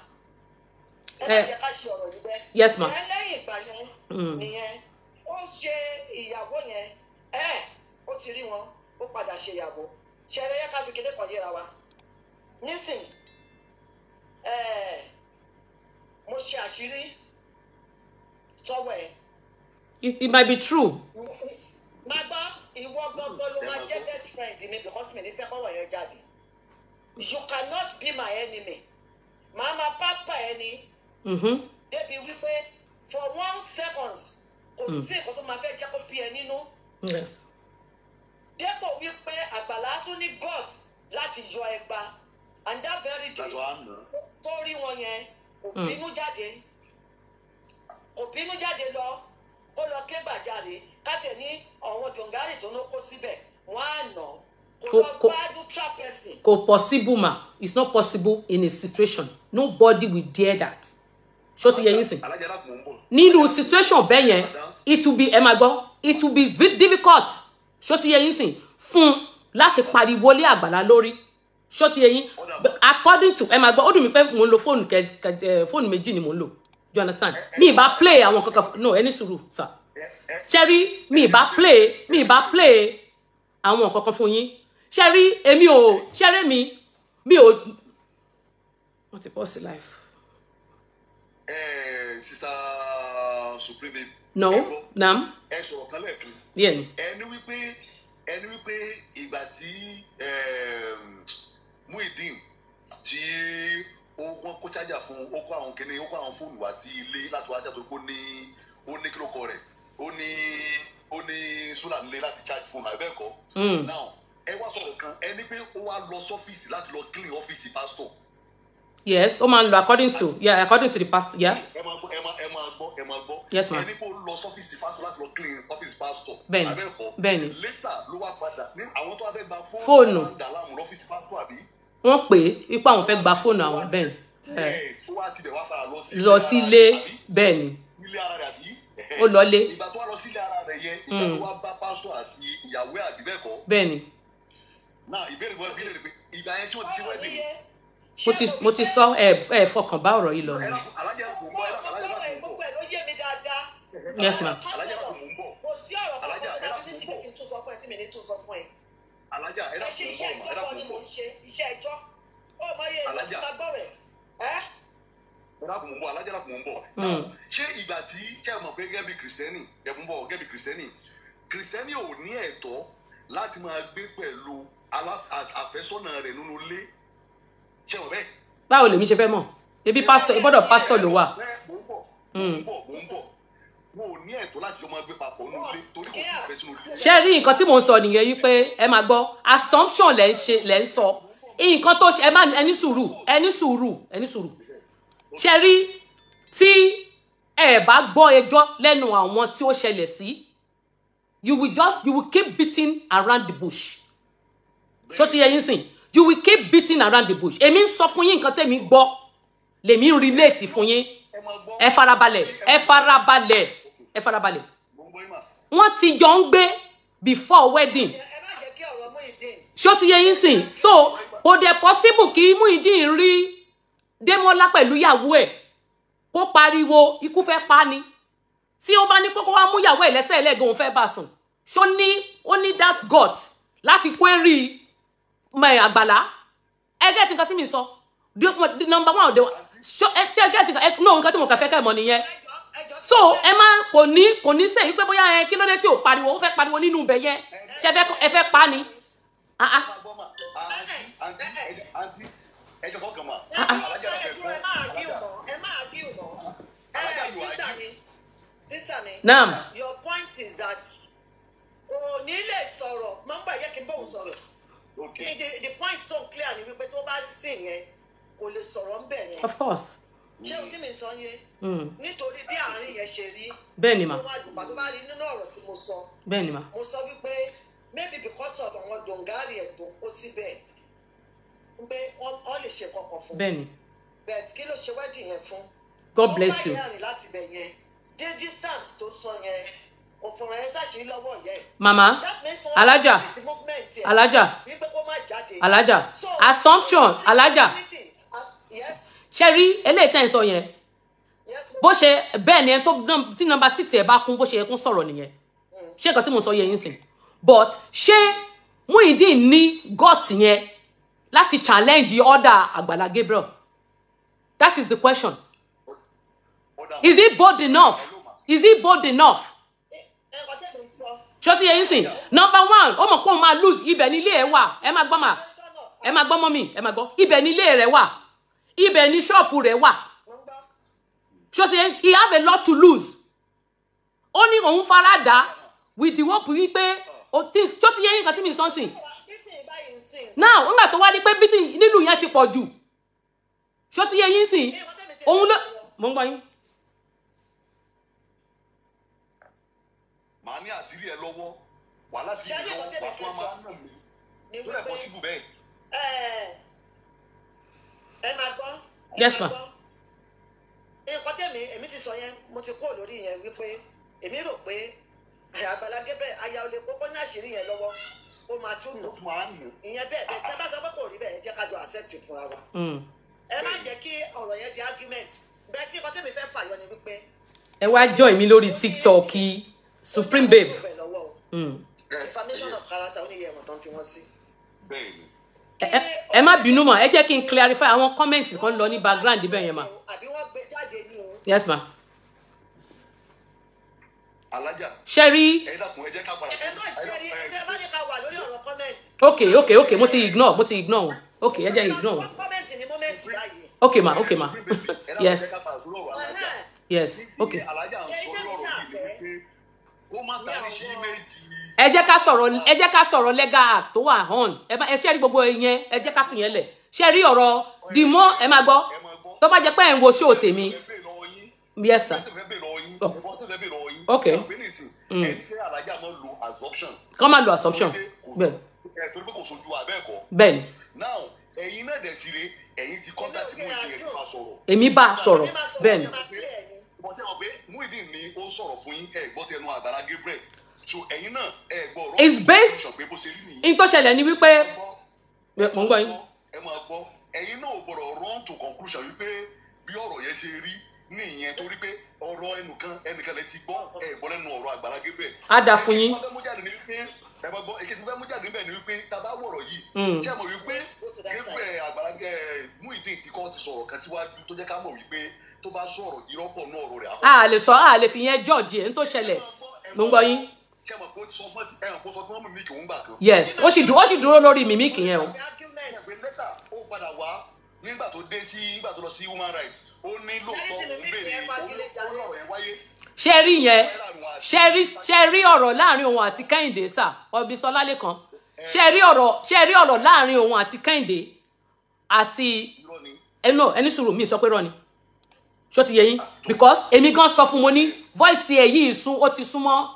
Ẹ má jẹ́ ká ṣe ọ̀rọ̀ yìí bẹ́ẹ̀. Yes, ma. Ẹ lẹ́yìn ìgbà yẹn nìyẹn ó ṣe ìyàwó yẹn. Ẹ ó ti rí wọn, ó padà ṣe ìyàwó. Ṣẹlẹ̀ yẹ ká fi kéde kan yéra wa nísìn. Mo ṣe àṣírí sọ́wọ́ ẹ̀. It might be true. Máa gbọ́, ìwọ gbọ́ngàn ló máa jẹ́ best friend mi because mi ní fẹ́ kọ́rọ̀ yẹn jáde. You cannot be my enemy. Màá máa pápá ẹni débi wípé for 1 second kò sí nǹkan tó máa fẹ́ jẹ́ kó bí ẹ nínú. Dépò wípé Àgbàlá tún ní gut láti yọ ẹgba, and that very day tó rí wọn yẹn, kò bínú jáde, kò bínú jáde lọ, kó lọ ké gbàjarè káṣẹ ní àwọn jòǹgárì tó ń kó síbẹ̀ wọ́n á nà kó lọ bá neutral person. Kò possible ma, it's not possible in a situation, nobody will dare that. Ṣó ti yẹ yín sìn? Nínú situation bẹ́ẹ̀ yẹn, it will be, ẹ máa gbọ́, it will be difficult, ṣó ti yẹ yín sìn, fún láti pariwo lé Àgbàlá lórí. Ṣó ti yẹ yín? According to, ẹ máa gbọ́, ó dùn mí pé mò ń lo fóònù kẹ kẹ, fóònù méjì ni mò ń lò, you understand? Mi ì bá play àwọn kankan. No, ẹni sùúrù sir. Ṣẹ́rí, mi ì bá play àwọn kankan fún yín. Ṣẹ́rí, èmi ò ṣẹ́rí, mi ò, wọ́n ti pọ̀ sí life. Sister Supreme Babe. No, nam. Ẹ sọ̀rọ̀ kan lẹ́ẹ̀kan. Díẹ̀ ni. Ẹni wípé ìgbà tí Muideen tí ó wọ́n kó chájà fún, ó kó àwọn kíní, ó kó àwọn fóònù wá sí ilé láti wá ṣàtò, ó ní kí ló kọ rẹ̀, ó ní solar nílé láti charge fóònù, àbí bẹ́ẹ̀ kọ́? Now, ẹ wá sọ̀rọ̀ kan, ẹni pé ó wá lọ sọ́fíìsì láti lọ clean ọ́fíìsì pastor. Yes, ó máa ń lọ according to, yeah, according to the pastor, yeah. Ẹ máa gbọ́, ẹ máa ẹ máa gbọ́, ẹ máa gbọ́. Yes, ma'am. Ẹni pé ó lọ sọ́fíìsì pastor láti lọ clean ọ́fíìsì pastor. Bẹ́ẹ̀ni. Àbí bẹ́ẹ̀ kọ́? Bẹ́ẹ̀ni. Later ló wá padà ní àwọn tó wá fẹ́ gba Fóònù. fóònù wọ́n ń dà láàmú lọ́fíìsì pastor, àbí? Wọ́n pè é ipá àwọn fẹ́ gba fóònù àwọn, bẹ́ẹ̀ ni. Yes, ó wá tibẹ̀ wá padà lọ sí lọ ilé sí ara ilé rẹ̀, àbí? Bẹ́ẹ̀ ni. Ilé ara rẹ̀, àbí? Ó lọlé. Ìgbà tó wá lọ sílé ara rẹ̀ yẹn, ìgbà tó wá bá pásítọ̀ àti ìyàwó ẹ̀, àbí bẹ́ẹ̀ kọ́? Bẹ́ẹ̀ ni. Náà, ìbéèrè wọn bí lè pé ìgbà yẹn tí wọ́n ti ṣe wedding. Mo ti sọ, ẹ fọkàn bá ọ̀rọ̀ yìí lọ. Ẹ dákun, alájà kò ń bọ̀, ẹ dákun, alájà kò ń bọ̀. Gbogbo ẹ̀ ló yé mi dáadáa. Yes, ma'am. Alájà kò ń bọ̀. Kò sí ọ̀rọ̀ kankan Alájà, tó ẹ dábí dákun. ní síbi kí n tún sọ fún ẹ tí mi ní tún sọ fún ẹ. Alájà, ẹ Ẹ dákun ṣe ń iṣẹ́ bọ̀, ẹ ìjọ dákun kan ni ń mò bọ̀. ń ṣe iṣẹ́ ẹjọ́. Ó mọ iye ìgbà tí Alájà. máa gbọ́ rẹ̀. Ẹ́ Ẹ dákun, mò ń bọ̀, alájà, dákun, mò ń bọ̀. Now, ṣé ìgbà tí ṣé ẹ mọ̀ pé gẹ́gẹ́ bí kìrìsìtẹ́nì, ẹ mú bọ̀, gẹ́gẹ́ bí kìrìsìtẹ́nì, kìrìsìtẹ́nì ò ní ẹ̀tọ́ láti máa gbé pẹ̀lú àfẹ́sọ́nà rẹ̀ nínú ilé, ṣé ẹ mọ̀ bẹ́ẹ̀? Báwo lèmi ṣe fẹ́ mọ̀? Ebi pásítọ̀, gbọ́dọ̀ pásítọ̀ ló wà. Bẹ́ẹ̀, mò ń bọ̀, mò ń bọ̀, mò ń bọ̀. Wọn ò ní ẹ̀tọ́ láti jọ máa gbé papọ̀ nínú ilé torí kò tí ì fẹ́ sínú ilé. Ṣé rí nǹkan tí mò ń sọ nìyẹn yìí pé, ẹ máa gbọ́, assumption lẹ́ ń ṣe, lẹ́ ń sọ nǹkan tó ṣe. Ẹ má, ẹ ní sùúrù, ẹ ní sùúrù, ẹ ní sùúrù. Ṣé rí, tí ẹ bá gbọ́ ẹjọ́ lẹ́nu àwọn tí ó ṣẹlẹ̀ sí, you will keep beating around the bush. Ṣó ti yẹ yín sìn? You will keep beating around the bush. Èmi ń sọ fún yín, nǹkan tẹ̀mí gbọ́ lèmi ń relate fún yín. Ẹ máa gbọ́. Ẹ farabalẹ̀, ẹ farabalẹ̀, ẹ farabalẹ̀. Mò ń gbọ́ yín mà. Wọ́n ti jọ ń gbé before wedding. Ẹ má jẹ́ kí ọ̀rọ̀ Muyideen. Ṣó ti yẹ yín sìn? So kò dẹ̀ possible kí Muyideen rí Démọ́lá pẹ̀lú ìyàwó ẹ̀ kó pariwo ikú fẹ́ pa ni. Tí ó bá ní kókó wá mú ìyàwó ẹ̀ lẹ́sẹ̀ ẹlẹ́gàn, òun fẹ́ bá sùn, ṣó ní ó ní that gut láti query mọ Àgbàlá? Ẹ get nǹkan tí mi sọ? The number one, the ṣó ẹ ṣe get nǹkan ẹ? No, nǹkan tí mo kàn fẹ́ kẹ́ mọ̀ nìyẹn. Ẹjọ́. So ẹ má, kò ní sẹ́yìn pé bóyá ẹ kí ló dé tí ò pariwo, ó fẹ́ pariwo nínú ibẹ̀ yẹn, ṣe fẹ́ ẹ fẹ́ pa ni? Ah ah. Ẹ máa gbọ́ mà, àǹtí, àǹtí, àǹtí, ẹ jẹ́ kọ́kàn mà. Alájà Ẹ fẹ́ dúró, gbọ́. ẹ má argue Alájà. mọ́, ẹ má argue mọ́. Alájà, Ẹ you sister argue. mi, sister mi. Naam. Your point is that kò ní lè sọ̀rọ̀, máa ń gbà yẹ kí n bóun sọ̀rọ̀. Okay. The point tó clear ni wípé tó bá sìn yẹn, kò lè sọ̀rọ̀ ń bẹ̀ yẹn. Of course. Ṣé ohun tí mi sọ yẹn? Nítorí bí àárín yẹn ṣe rí. Bẹ́ẹ̀ ni mà. Mo máa dùn pàtó bá rí nínú ọ̀rọ̀ tí mo sọ. Bẹ́ẹ̀ ni mà. Mo sọ wípé maybe because of àwọn dòǹgárì ẹ̀ tó kó síbẹ̀, pé wọ́n lè ṣe kankan fún. Bẹ́ẹ̀ ni. But kí ló ṣe wedding yẹn fún? God bless you. Ó bá yẹn rìn láti bẹ̀ yẹn dé distance tó sọ yẹn, kò fọ̀rọ̀ yẹn ṣàṣírí lọ́wọ́ yẹn. Mama. That means wọ́n Alájà. restrict movement ẹ̀ Alájà. wípé kó má jáde. Alájà. So, Assumption, alájà. Yes. Ṣe rí eléyìí tẹ́ ń sọ yẹn, Yes. bó ṣe bẹ́ẹ̀ ni, ẹni tó tí number 6 ẹ̀ bá kún, bó ṣe yẹ kún sọ̀rọ̀ nìyẹn. Ṣé nǹkan tí mo sọ yẹ yín sìn? But ṣé Muyideen ní gut yẹn láti challenge order Àgbàlá Gabriel? That is the question. Is he bold enough? Is he bold enough? Ẹ̀kọ́ tẹ̀mí ń sọ. Ṣó ti yẹ yín sìn? Number one, ó mọ̀ pé òun máa lose. Ibẹ̀ ní ilé ẹ̀ wà. Ẹ máa gbọ́ mà, ẹ máa gbọ́ mummy, ẹ máa gbọ́. Ibẹ̀ ní ilé rẹ̀ wà, ibẹ̀ ní ṣọ́ọ̀bù rẹ̀ wà. Mo ń gbọ́. Ṣó ti yẹ? He have a lot to lose. Ó ní òun fara dà with the hope wípé ṣó ti yẹ yín kan tí mi sọ sìn? Nísìnyí báyìí ń sìn. Now, nígbà tó wá ní pé bítì nílùú yẹn ti pọ̀ jù, ṣó ti yẹ yín sìn, òun ló mò ń gbọ́ yín. Màá ní àṣírí ẹ lọ́wọ́, wàhálà sí Ṣé mi ní lọ́wọ́, nǹkan wà tẹ́mi fún fẹ́ wa sọ máa nà mí ni tó dẹ̀ wípé possible bẹ́ẹ̀. Ẹ máa gbọ́. Ẹ Yes, máa ma. gbọ́. Nǹkan tẹ̀mí èmi ti sọ yẹn, mo ti kúrò lórí yẹn wípé èmi rò pé Àgbàlá Gabriel aya olè kókó ní àṣírí yẹn lọ́wọ́, ó máa tún nù. Ó tún máa ń nù. Ìyẹn bẹ́ẹ̀ bẹ́ẹ̀, tí a bá sọ pé kò rí bẹ́ẹ̀, ẹ jẹ́ ká jọ accept fúnra wa. Ẹ má jẹ́ kí ọ̀rọ̀ yẹn di argument bẹ́ẹ̀. Tí nǹkan tẹ̀mí fẹ́ fàyọ ni wípé Ẹ wá join mi lórí TikTok, Supreme Babe. Ó ní àwọn proof ẹ̀ lọ́wọ́ o. Defamation of character, ó ní iye ẹ̀wọ̀n tó ń fi wọ́n sí. Bẹ́ẹ̀ ni. Ẹ má bínú mọ́, ẹ jẹ́ kí n clarify àwọn comment kan lọ ní background ibẹ̀ yẹn mà. Àbí wọ́n gbé jáde ní o. Yes ma. Alájà. Ṣe rí. Ẹ dákun, ẹ jẹ́ ká padà. Ẹ má ṣe rí, ẹ bá ní ká wà lórí ọ̀rọ̀ comment. Ok, mo ti ignore wọn. Ok, ẹ jẹ́ ignore wọn. Comment ní moment báyìí. Ok ma, ok ma, yes. Ẹ jẹ́ ká padà sórí ọ̀rọ̀ alájà. Yes, ok. Tí alájà ń sọ lórí ọ̀rọ̀ yìí ni wípé kó má tari sí méjì. Ẹ jẹ́ ká sọ̀rọ̀ legal act tó wà on. Ẹ bá ẹ ṣe rí gbogbo ìyẹn, ẹ jẹ́ ká fi yẹn lẹ̀. Ṣe rí ọ̀rọ̀ the more, ẹ máa gbọ́, Ẹ máa gbọ́. tó bá jẹ́ pé ẹ̀ ń wo show tèmi. Ẹ bèèrè lọ́wọ́ yín. Yes sir. Ẹ fẹ́ bèèrè lọ́wọ́ yín. Oh. Ẹ fẹ́ bèèrè lọ́wọ́ yín. Ok. Ṣé àwọn pé nísìn, ẹ ní kí alájà máa lo assumption. Kọ́ máa lo assumption. Bẹ́ẹ̀. Torí pé kò sojú abẹ́ẹ̀kọ́. Bẹ́ẹ̀ ni. Now, ẹ̀yin náà dẹ̀ sí re, ẹ̀yin ti contact Muyideen, ẹ̀ bá sọ̀rọ̀. Èmi bá a sọ̀rọ̀, Èmi máa sọ̀rọ̀, bẹ́ẹ̀ ni. èmi máa clear ni. Bọ́ sí àwọn pé Muyideen ni ó ń sọ̀rọ̀ fún yín, ẹ gbọ́ tẹnu Àgbàlá Gabriel, so ẹ̀yin náà ẹ gbọ́ ọ̀rọ̀ It's based- pé bó ṣe rí nìyí. N tó ṣẹlẹ̀ ni wípé, mo ń gbọ́ yín. Ẹ máa gbọ́, ẹ̀yin náà ò gbọ́dọ̀ run to conclusion wípé bí ọ̀rọ̀ yẹn ṣe rí nìyẹn, torí pé ọ̀rọ̀ ẹnìkan ẹnìkan lẹ ti gbọ́, ẹ gbọ́ lẹ́nu ọ̀rọ̀ Àgbàlá Gabriel. Á dà fún yín. Èkejì tí mo fẹ́ mú jáde ni wípé, ẹ máa gbọ́, èkejì tí mo fẹ́ mú jáde níbẹ̀ ni wípé tá a bá wọ̀rọ̀ yìí, ṣé ẹ mọ̀ wípé Gabriel, Àgbàlá Muyideen ti kọ́ ti sọ̀rọ̀ kan síwájú tó jẹ́ ká mọ̀ wípé tó bá sọ̀rọ̀, irọ́ pọ̀ nú ọ̀rọ̀ rẹ̀. A lè sọ, a lè fi yẹn judge ẹ̀. N tó ṣẹlẹ̀, mo ń gbọ́ yín. Ṣé ẹ mọ̀ pé ó ti sọ fún ẹ mọ̀ pé ó sọ fún wọn mímí kì í ń gbà kan? Yes, ó sì dúró lórí mimic yẹn o. Argument. Ṣé later ó padà wá nígbà tó dé sí, nígbà tó lọ sí human rights, ó ní lóòótọ́ òun béèrè, ó lọ́rọ̀ yẹn wáyé. Ṣe rí yẹn, ṣe rí ọ̀rọ̀ láàrin òun àti Kẹ́hìndé sà ọbísọ lálẹ́kan, ṣe rí ọ̀rọ̀ láàrin òun àti Kẹ́hìndé àti Irọ́ ni. Ẹnu ẹni sùúrù, mi sọ pé rọ ni. Ṣó ti yé yín? Because èmi gan sọ fún mo ní voice ẹ yìí sún, ó ti súnmọ́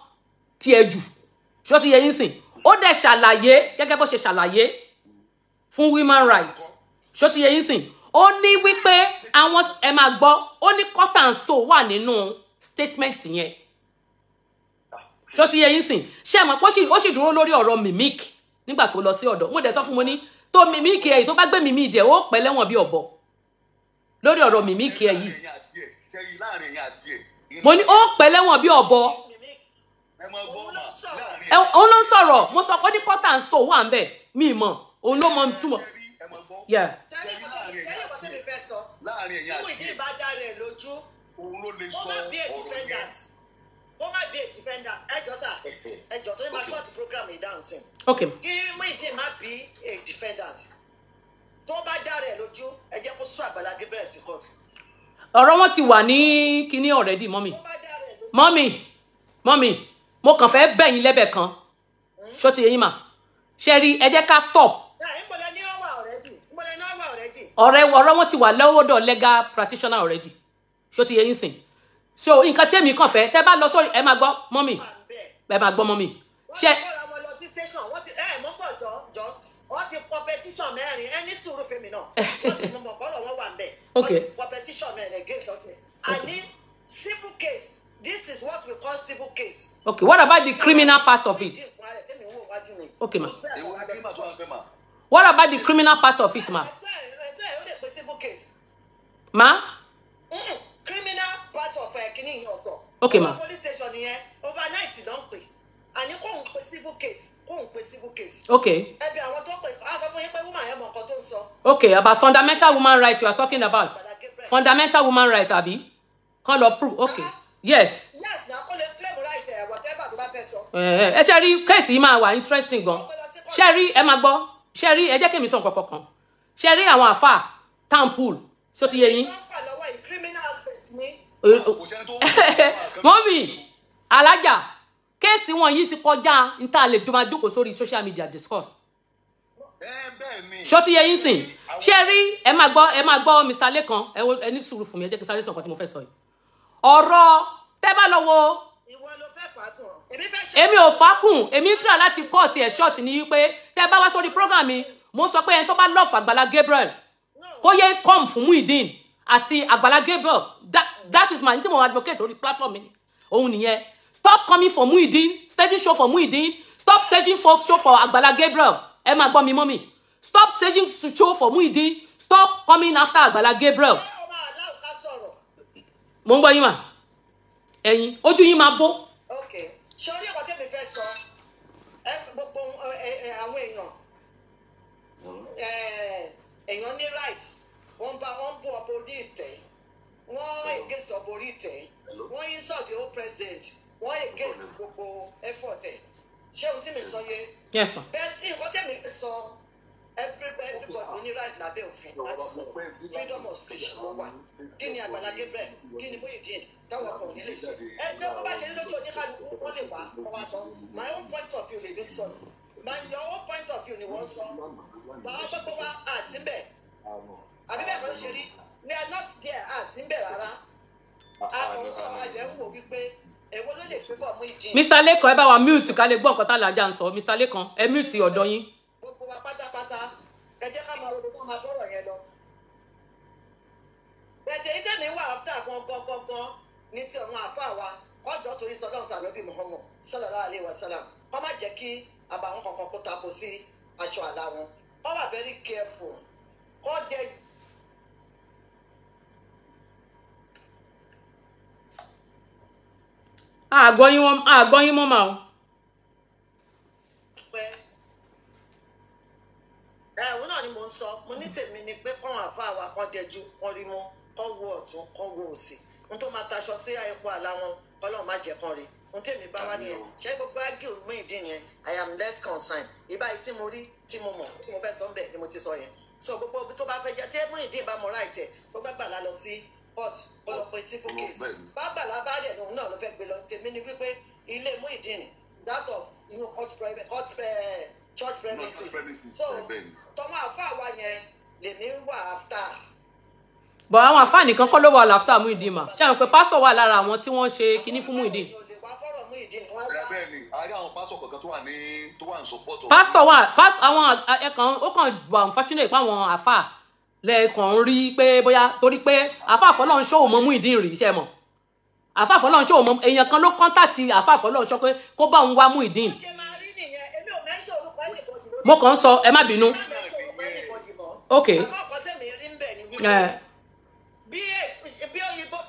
tiẹ̀ jù. Ṣó ti yé yín sìn? Ó dẹ̀ ṣàlàyé gẹ́gẹ́ bó ṣe ṣàlàyé fún women rights. Ṣó ti yé yín sìn? Ó ní wípé àwọn, ẹ máa gbọ́, ó ní cut and sew wà nínú statement yẹn. Ṣó ti yé yín sìn? Ṣé ẹ mọ̀ pé ó sì dúró lórí ọ̀rọ̀ mimic nígbà tó lọ sí ọ̀dọ̀? Mo dẹ̀ sọ fún mo ní tó mimic ẹ̀ yìí, tó bá gbé mimic ẹ̀, ó pẹ́ lẹ́wọ̀n bí ọ̀bọ lórí ọ̀rọ̀ mimic ẹ̀ yìí. Láàrin ẹ̀yin àti ẹ̀, ṣẹ́yìn láàrin ẹ̀yin àti ẹ̀. Mo ní ó pẹ́ lẹ́wọ̀n bí ọ̀bọ. Ẹ máa gbọ́ mà, láàrin Òun ló ń sọ̀rọ̀. Mo sọ pé ní cut and sew wà ń bẹ̀, mi mọ̀, òun ló mọ túmọ̀. Ẹ máa gbọ́. Yeah. Tẹ́lẹ̀ nǹkan tẹ́mi fẹ́ sọ. Láàrin ẹ̀yin Tí àti Muyideen ẹ̀, bá dá rẹ̀ lójú, òun ló lè kó sọ má bí a ọ̀rọ̀ yẹn. defendant. Kó má bí a defendant. Ẹ jọ sà, ẹ jọ, tó ní máa short program yìí down sí. Ok. Kí Muyideen má bí a defendant. Tó bá dá rẹ̀ lójú, ẹ jẹ́ kó sún Àgbàlá Gabriel sí court. Ọ̀rọ̀ wọn ti wà ní kinní already, mummy. Tó bá dá rẹ̀ lójú. Mummy, mummy, mo kàn fẹ́ bẹ̀ yín lẹ́bẹ̀ kan. Ṣó ti yé yín mà? Ṣe rí, ẹ jẹ́ ká stop. Ẹ ń bọ̀lẹ̀ ní ọwà already. Ń bọ̀lẹ̀ ní ọwà already. Ọ̀rọ̀ wọn ti wà lọ́wọ́dọ̀ legal practitioner already. Ṣó ti yé yín sìn? So nǹkan tí èmi kàn fẹ́, tẹ́ bá lọ sórí, ẹ máa gbọ́ mummy. Wà ń bẹ̀. Ẹ máa gbọ́ mummy. Wọ́n Ṣe ti kóra wọn lọ sí station, wọ́n ti ẹ mọ́ pọ̀ jọ jọ, wọ́n ti kọ petition mẹ́rin. Ẹ ní sùúrù fèmí náà, wọ́n ti mọ̀ bọ́rọ̀ wọn wà ń bẹ̀. Wọ́n ti kọ petition mẹ́rin against us. Àní civil case, this is what we call civil case. Ok, what about the criminal part of it? Ok ma. Èwo ni kí màá tó wá fẹ́ mà? What about the criminal part of it, ma? Ẹ̀tọ́ ẹ̀ ó lè pe civil case. Ma. Criminal part of ẹ̀ kìíní yẹn ọ̀tọ̀. Ok, ma. Police station yẹn overnight ló ń pè. Àní kò ń pe civil case. kóun pe civil case. Ok. Ẹbí àwọn tó pè á sọ fún yín pé woman yẹn mọ nǹkan tó ń sọ. Ok, about fundamental human right you are talking about. Fundamental human right, àbí? Kàn lọ prove, ok. Yes. Yes, na kó lè claim right ẹ whatever tó bá fẹ́ sọ. Ẹ ṣe rí case yìí máa wà interesting gan. Ṣe rí, ẹ máa gbọ́. Ṣe rí, ẹ jẹ́ kí èmi sọ nǹkan kankan. Ṣe rí àwọn àfà town pool, ṣó ti yé yín? Wọ́n fà lọ́wọ́ yìí criminal aspect ni. Kò sẹ́ni tó ń Mọ́mì alájà, case wọn yìí ti kọjá n tá a lè jọ máa jókòó sórí social media discuss. Ẹ bẹ́ẹ̀ ni. Ṣó ti yé yín sìn? Ṣe rí, ẹ máa gbọ́, ẹ máa gbọ́ Mr. Lekan, ẹ ní sùúrù fún mi, ẹ jẹ́ kí n sáré sọ nǹkan tí mo fẹ́ sọ yìí. Ọ̀rọ̀ tẹ́ bá lọ wo Ìwọ ló fẹ́ fàákùn. Èmi fẹ́ ṣe. Èmi ò fàákùn, èmi ń try láti cut ẹ̀ short ní wípé tẹ́ bá wá sórí program mi, mo sọ pé ẹni tó bá love Àgbàlá Gabriel kó yé come fún Muyideen àti Àgbàlá Gabriel. That is my tí mo advocate lórí platform mi òun nìyẹn. Stop coming for Muyideen, staging show for Muyideen, stop staging for show for Àgbàlá Gabriel. Ẹ máa gbọ́ mi mọ́mì. Stop staging show for Muyideen, stop coming after Àgbàlá Gabriel. Ṣé o máa aláwọ̀ ká sọ̀rọ̀? Mo ń gbọ́ yín mà. Ẹ̀yin ojú yín máa bó. Ok, ṣé orí ẹ̀kọ́ tẹ̀mí fẹ́ sọ gbogbo àwọn èèyàn èèyàn ní right, wọ́n bá wọ́n bú ọbọ orí ìtẹ́, wọ́n against ọbọ orí ìtẹ́, wọ́n insult the whole president, wọ́n against gbogbo effort ẹ̀. Ṣé ohun tí mi sọ yé? Yes sir. Bẹ́ẹ̀ tí nǹkan tẹ̀mí sọ, everybody ló ní right lábẹ́ òfin láti sọ̀rọ̀, freedom of speech ló wà. Kí ni Àgbàlá Gabriel, kí ni Muyideen táwọn kan ò ní lè ṣe? Ẹgbẹ́ wọn bá ṣe ní lójú oníkálukú, wọ́n lè wá wọ́n wá sọ. My own point of view lèmi sọ, my your own point of view ni wọ́n sọ. Bàbá gbogbo wa à síbẹ̀, àbí bẹ́ẹ̀ kọ́ ló ṣe rí? We are not there, à síbẹ̀ rárá. A kò sọ àjẹ́ ń wò wípé èwo ló lè favour Muyideen. Mr. Lekan, ẹ bá wa mute ká lè gbọ́ nǹkan tá làjà ń sọ. Mr. Lekan, ẹ mute ọ̀dọ̀ yín. Gbogbo wa pátápátá ẹ jẹ́ ká máa ro gbogbo máa bọ́rọ̀ yẹn lọ. Bẹ̀tẹ̀ yìí tẹ̀mí wà áfítà gangan gangan ní ti ọ̀run àáfàá wa kọjọ́ torí tọ́lọ́run tàbí bí Muhammad sallallahu alaihi wasallam, kọ́ má jẹ́ kí àbàwọ́n kankan kó tako sí aṣọ àlà wọn, kọ́ wà very careful, kọ́ dẹ. Àgbọ̀ yín wọ́n, àgbọ̀ yín mọ́ màá o. Pẹ́ ẹ òun náà ni mò ń sọ, mo ní tèmi ni pé kọ́ àáfàá wa kọ́ dẹjú, kọ́ rí mọ́, kọ́ wo ọ̀tún, kọ́ wo òsì, ohun tó máa taṣọ sí àìkú àlá wọn, Ọlọ́run má jẹ́ kán rí. Ohun tèmi bá wá nìyẹn. Ṣé gbogbo ágì Muyideen yẹn, I am less concerned. Ìbá yìí tí mo rí, tí mo mọ̀, tí mo fẹ́ sọ ń bẹ̀ ni mo ti sọ yẹn. So gbogbo ibi tó bá fẹ́ jẹ́ tí Muyideen bá mọ right ẹ̀, gbogbo Àgbàlá lọ sí court, ó lọ pe civil case. Bá Àgbàlá bá dẹ̀ lòun náà ló fẹ́ gbé lọ. Tèmi ni wípé ilé Muyideen that of inú court private court church premises. So tọmọ àfáà wa yẹn lèmi wà after. But àwọn àfáà nìkan kọ́ ló wà láfítà Muyideen mà. Ṣé àwọn pé pásítọ̀ wà lára àwọn tí wọ́n ṣe kinní fún Muyideen? Bẹ́ẹ̀ ni, a rí àwọn pásítọ̀ kọ̀ọ̀kan tó wà ní tó wà ní support. Pásítọ̀ wà, pásítọ̀ àwọn ẹ̀kan ó kàn wà unfortunate pé àwọn àfáà lẹ́ẹ̀kan ń rí pé bóyá torí pé àfáà Fọlọ́runṣọ́ ò mọ Muyideen rí, iṣẹ́ mọ̀. Àfáà Fọlọ́runṣọ́ ò mọ, èèyàn kan ló contact àfáà Fọlọ́runṣọ́ pé kó bá òun wá Muyideen. Bó ṣe máa rí nìyẹn, èmi ò mention orúkọ anybody lórí. Mo kàn ń sọ, ẹ má bínú. Má mention orúkọ anybody mọ́. Ok. Àmọ́ ọ̀kan tẹ̀mí rí ń bẹ̀ ni wípé bí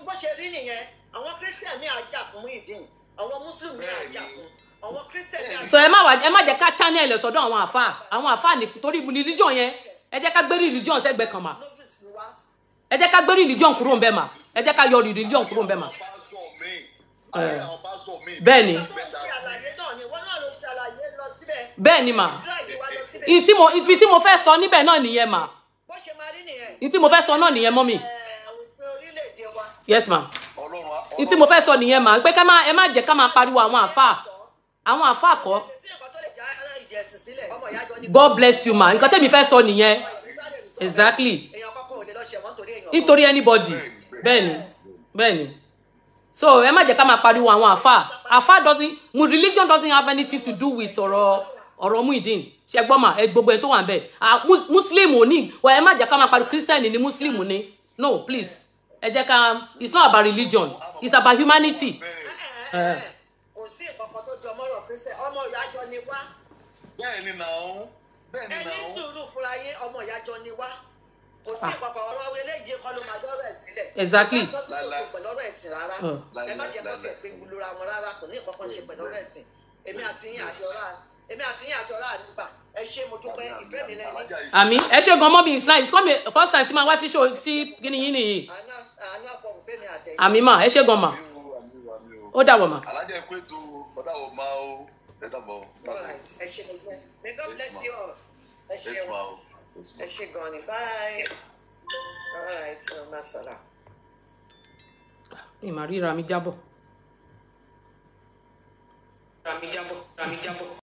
bó ṣe rí nìyẹn, àwọn Christian ní àjà fún Muyideen, àwọn Muslim ní àjà fún, àwọn Christian ní àjà. So ẹ má wá, ẹ má jẹ́ ká channel ẹ̀ sọ́dọ̀ àwọn àfáà, àwọn àfáà ní torí religion yẹn, ẹ jẹ́ ká gbé religion sẹ́gbẹ̀ẹ́ kan mà. Novice ni wá. Ẹ jẹ́ ká gbé religion kúrò ń bẹ̀ mà. Ẹ jẹ́ ká yọ religion kúrò ń bẹ̀ mà. Pásítọ̀ mi, a rí àwọn pásítọ̀ mi. Bẹ́ẹ̀ ni. Wọ́n tó ń ṣe àlàyé náà ni, wọ́n náà ló ṣe àlàyé lọ síbẹ̀. Bẹ́ẹ̀ ni mà. Drive wa lọ síbẹ̀. Ibi tí mo fẹ́ sọ níbẹ̀ náà nìyẹn mà. Bó ṣe máa rí nìyẹn. Ibi tí mo fẹ́ sọ náà nìyẹn mọ́mì. Òfin orílẹ̀-èdè wa. Yes ma. Ọlọ́run Ibi tí mo fẹ́ sọ nìyẹn mà, pé ká má, ẹ má jẹ́ ká máa pariwo àwọn àfáà. Àwọn àfáà kọ́. Kò sí nǹkan tó lè já ìjẹ̀sìn sílẹ̀. Ọmọ ìyá jọ ní. God bless you ma. Nǹkan tẹ́mi fẹ́ sọ nìyẹn. Exactly. Èèyàn kọ́kọ́ ò lè lọ ṣẹ̀wọ̀n nítorí èèyàn. Nítorí anybody. Bẹ́ẹ̀ni. Bẹ́ẹ̀ni. So ẹ má jẹ́ ká máa pariwo àwọn àfáà. Àfáà doesn't, religion doesn't have anything to do with ọ̀rọ̀ Muyideen. Ṣé gbọ́ mà, ẹ gbogbo ẹ tó wà ń bẹ̀. Muslim ò ní, ẹ má jẹ́ ká máa pariwo Christian ni Muslim ni. No, please. Ẹ jẹ́ ká, it's not about religion, it's about humanity. Kò sí nǹkan kan tó jọ mọ́rọ̀ Christian, ọmọ ìyá jọ ni wá. Bẹ́ẹ̀ ni nàá. Bẹ́ẹ̀ ni Ẹ ní nàá. sùúrù fúnra yín, ọmọ ìyá jọ ni wá. Kò sí nǹkan kan, ọ̀rọ̀ eléyìí kọ́ ló máa dọ́rọ̀ ẹ̀ sílẹ̀. Exactly. Kò sí nǹkan tó ṣe pẹ̀lú ọ̀rọ̀ ẹ̀sìn rárá. Ẹ má jẹ́ kó tiẹ̀ pé lura wọn rárá, kò ní nǹkan kan ṣe pẹ̀lú ọ̀rọ̀ ẹ̀sìn. Èmi àti yín àjọra Èmi àti yín àjọ láàánú gbà. Ẹ ṣé, mo dúpẹ́, ìfẹ́ mi lẹ́yìn. Àmì, ẹ ṣe gan mọ́bí. It's nice, it's come first time tí máa wá sí show tí kíni yín nìyí. Àánú àfọ̀hún fẹ́mi àtẹ̀yìn. Àmì mà, ẹ ṣe gan mà. Ó dàbọ̀ mà. Alájà, ẹkú ètò ọ̀dà ọ̀ máa ó ẹ dàbọ̀. All right, ẹ ṣé, mo dúpẹ́. May God bless you all. Ẹ Yes, ṣeun. ma o. Yes, ma. Ẹ ṣé gan ni. Bye. All right, masala. Mi mà ríra mi jábọ̀. Ra mi jábọ̀, ra mi jábọ̀.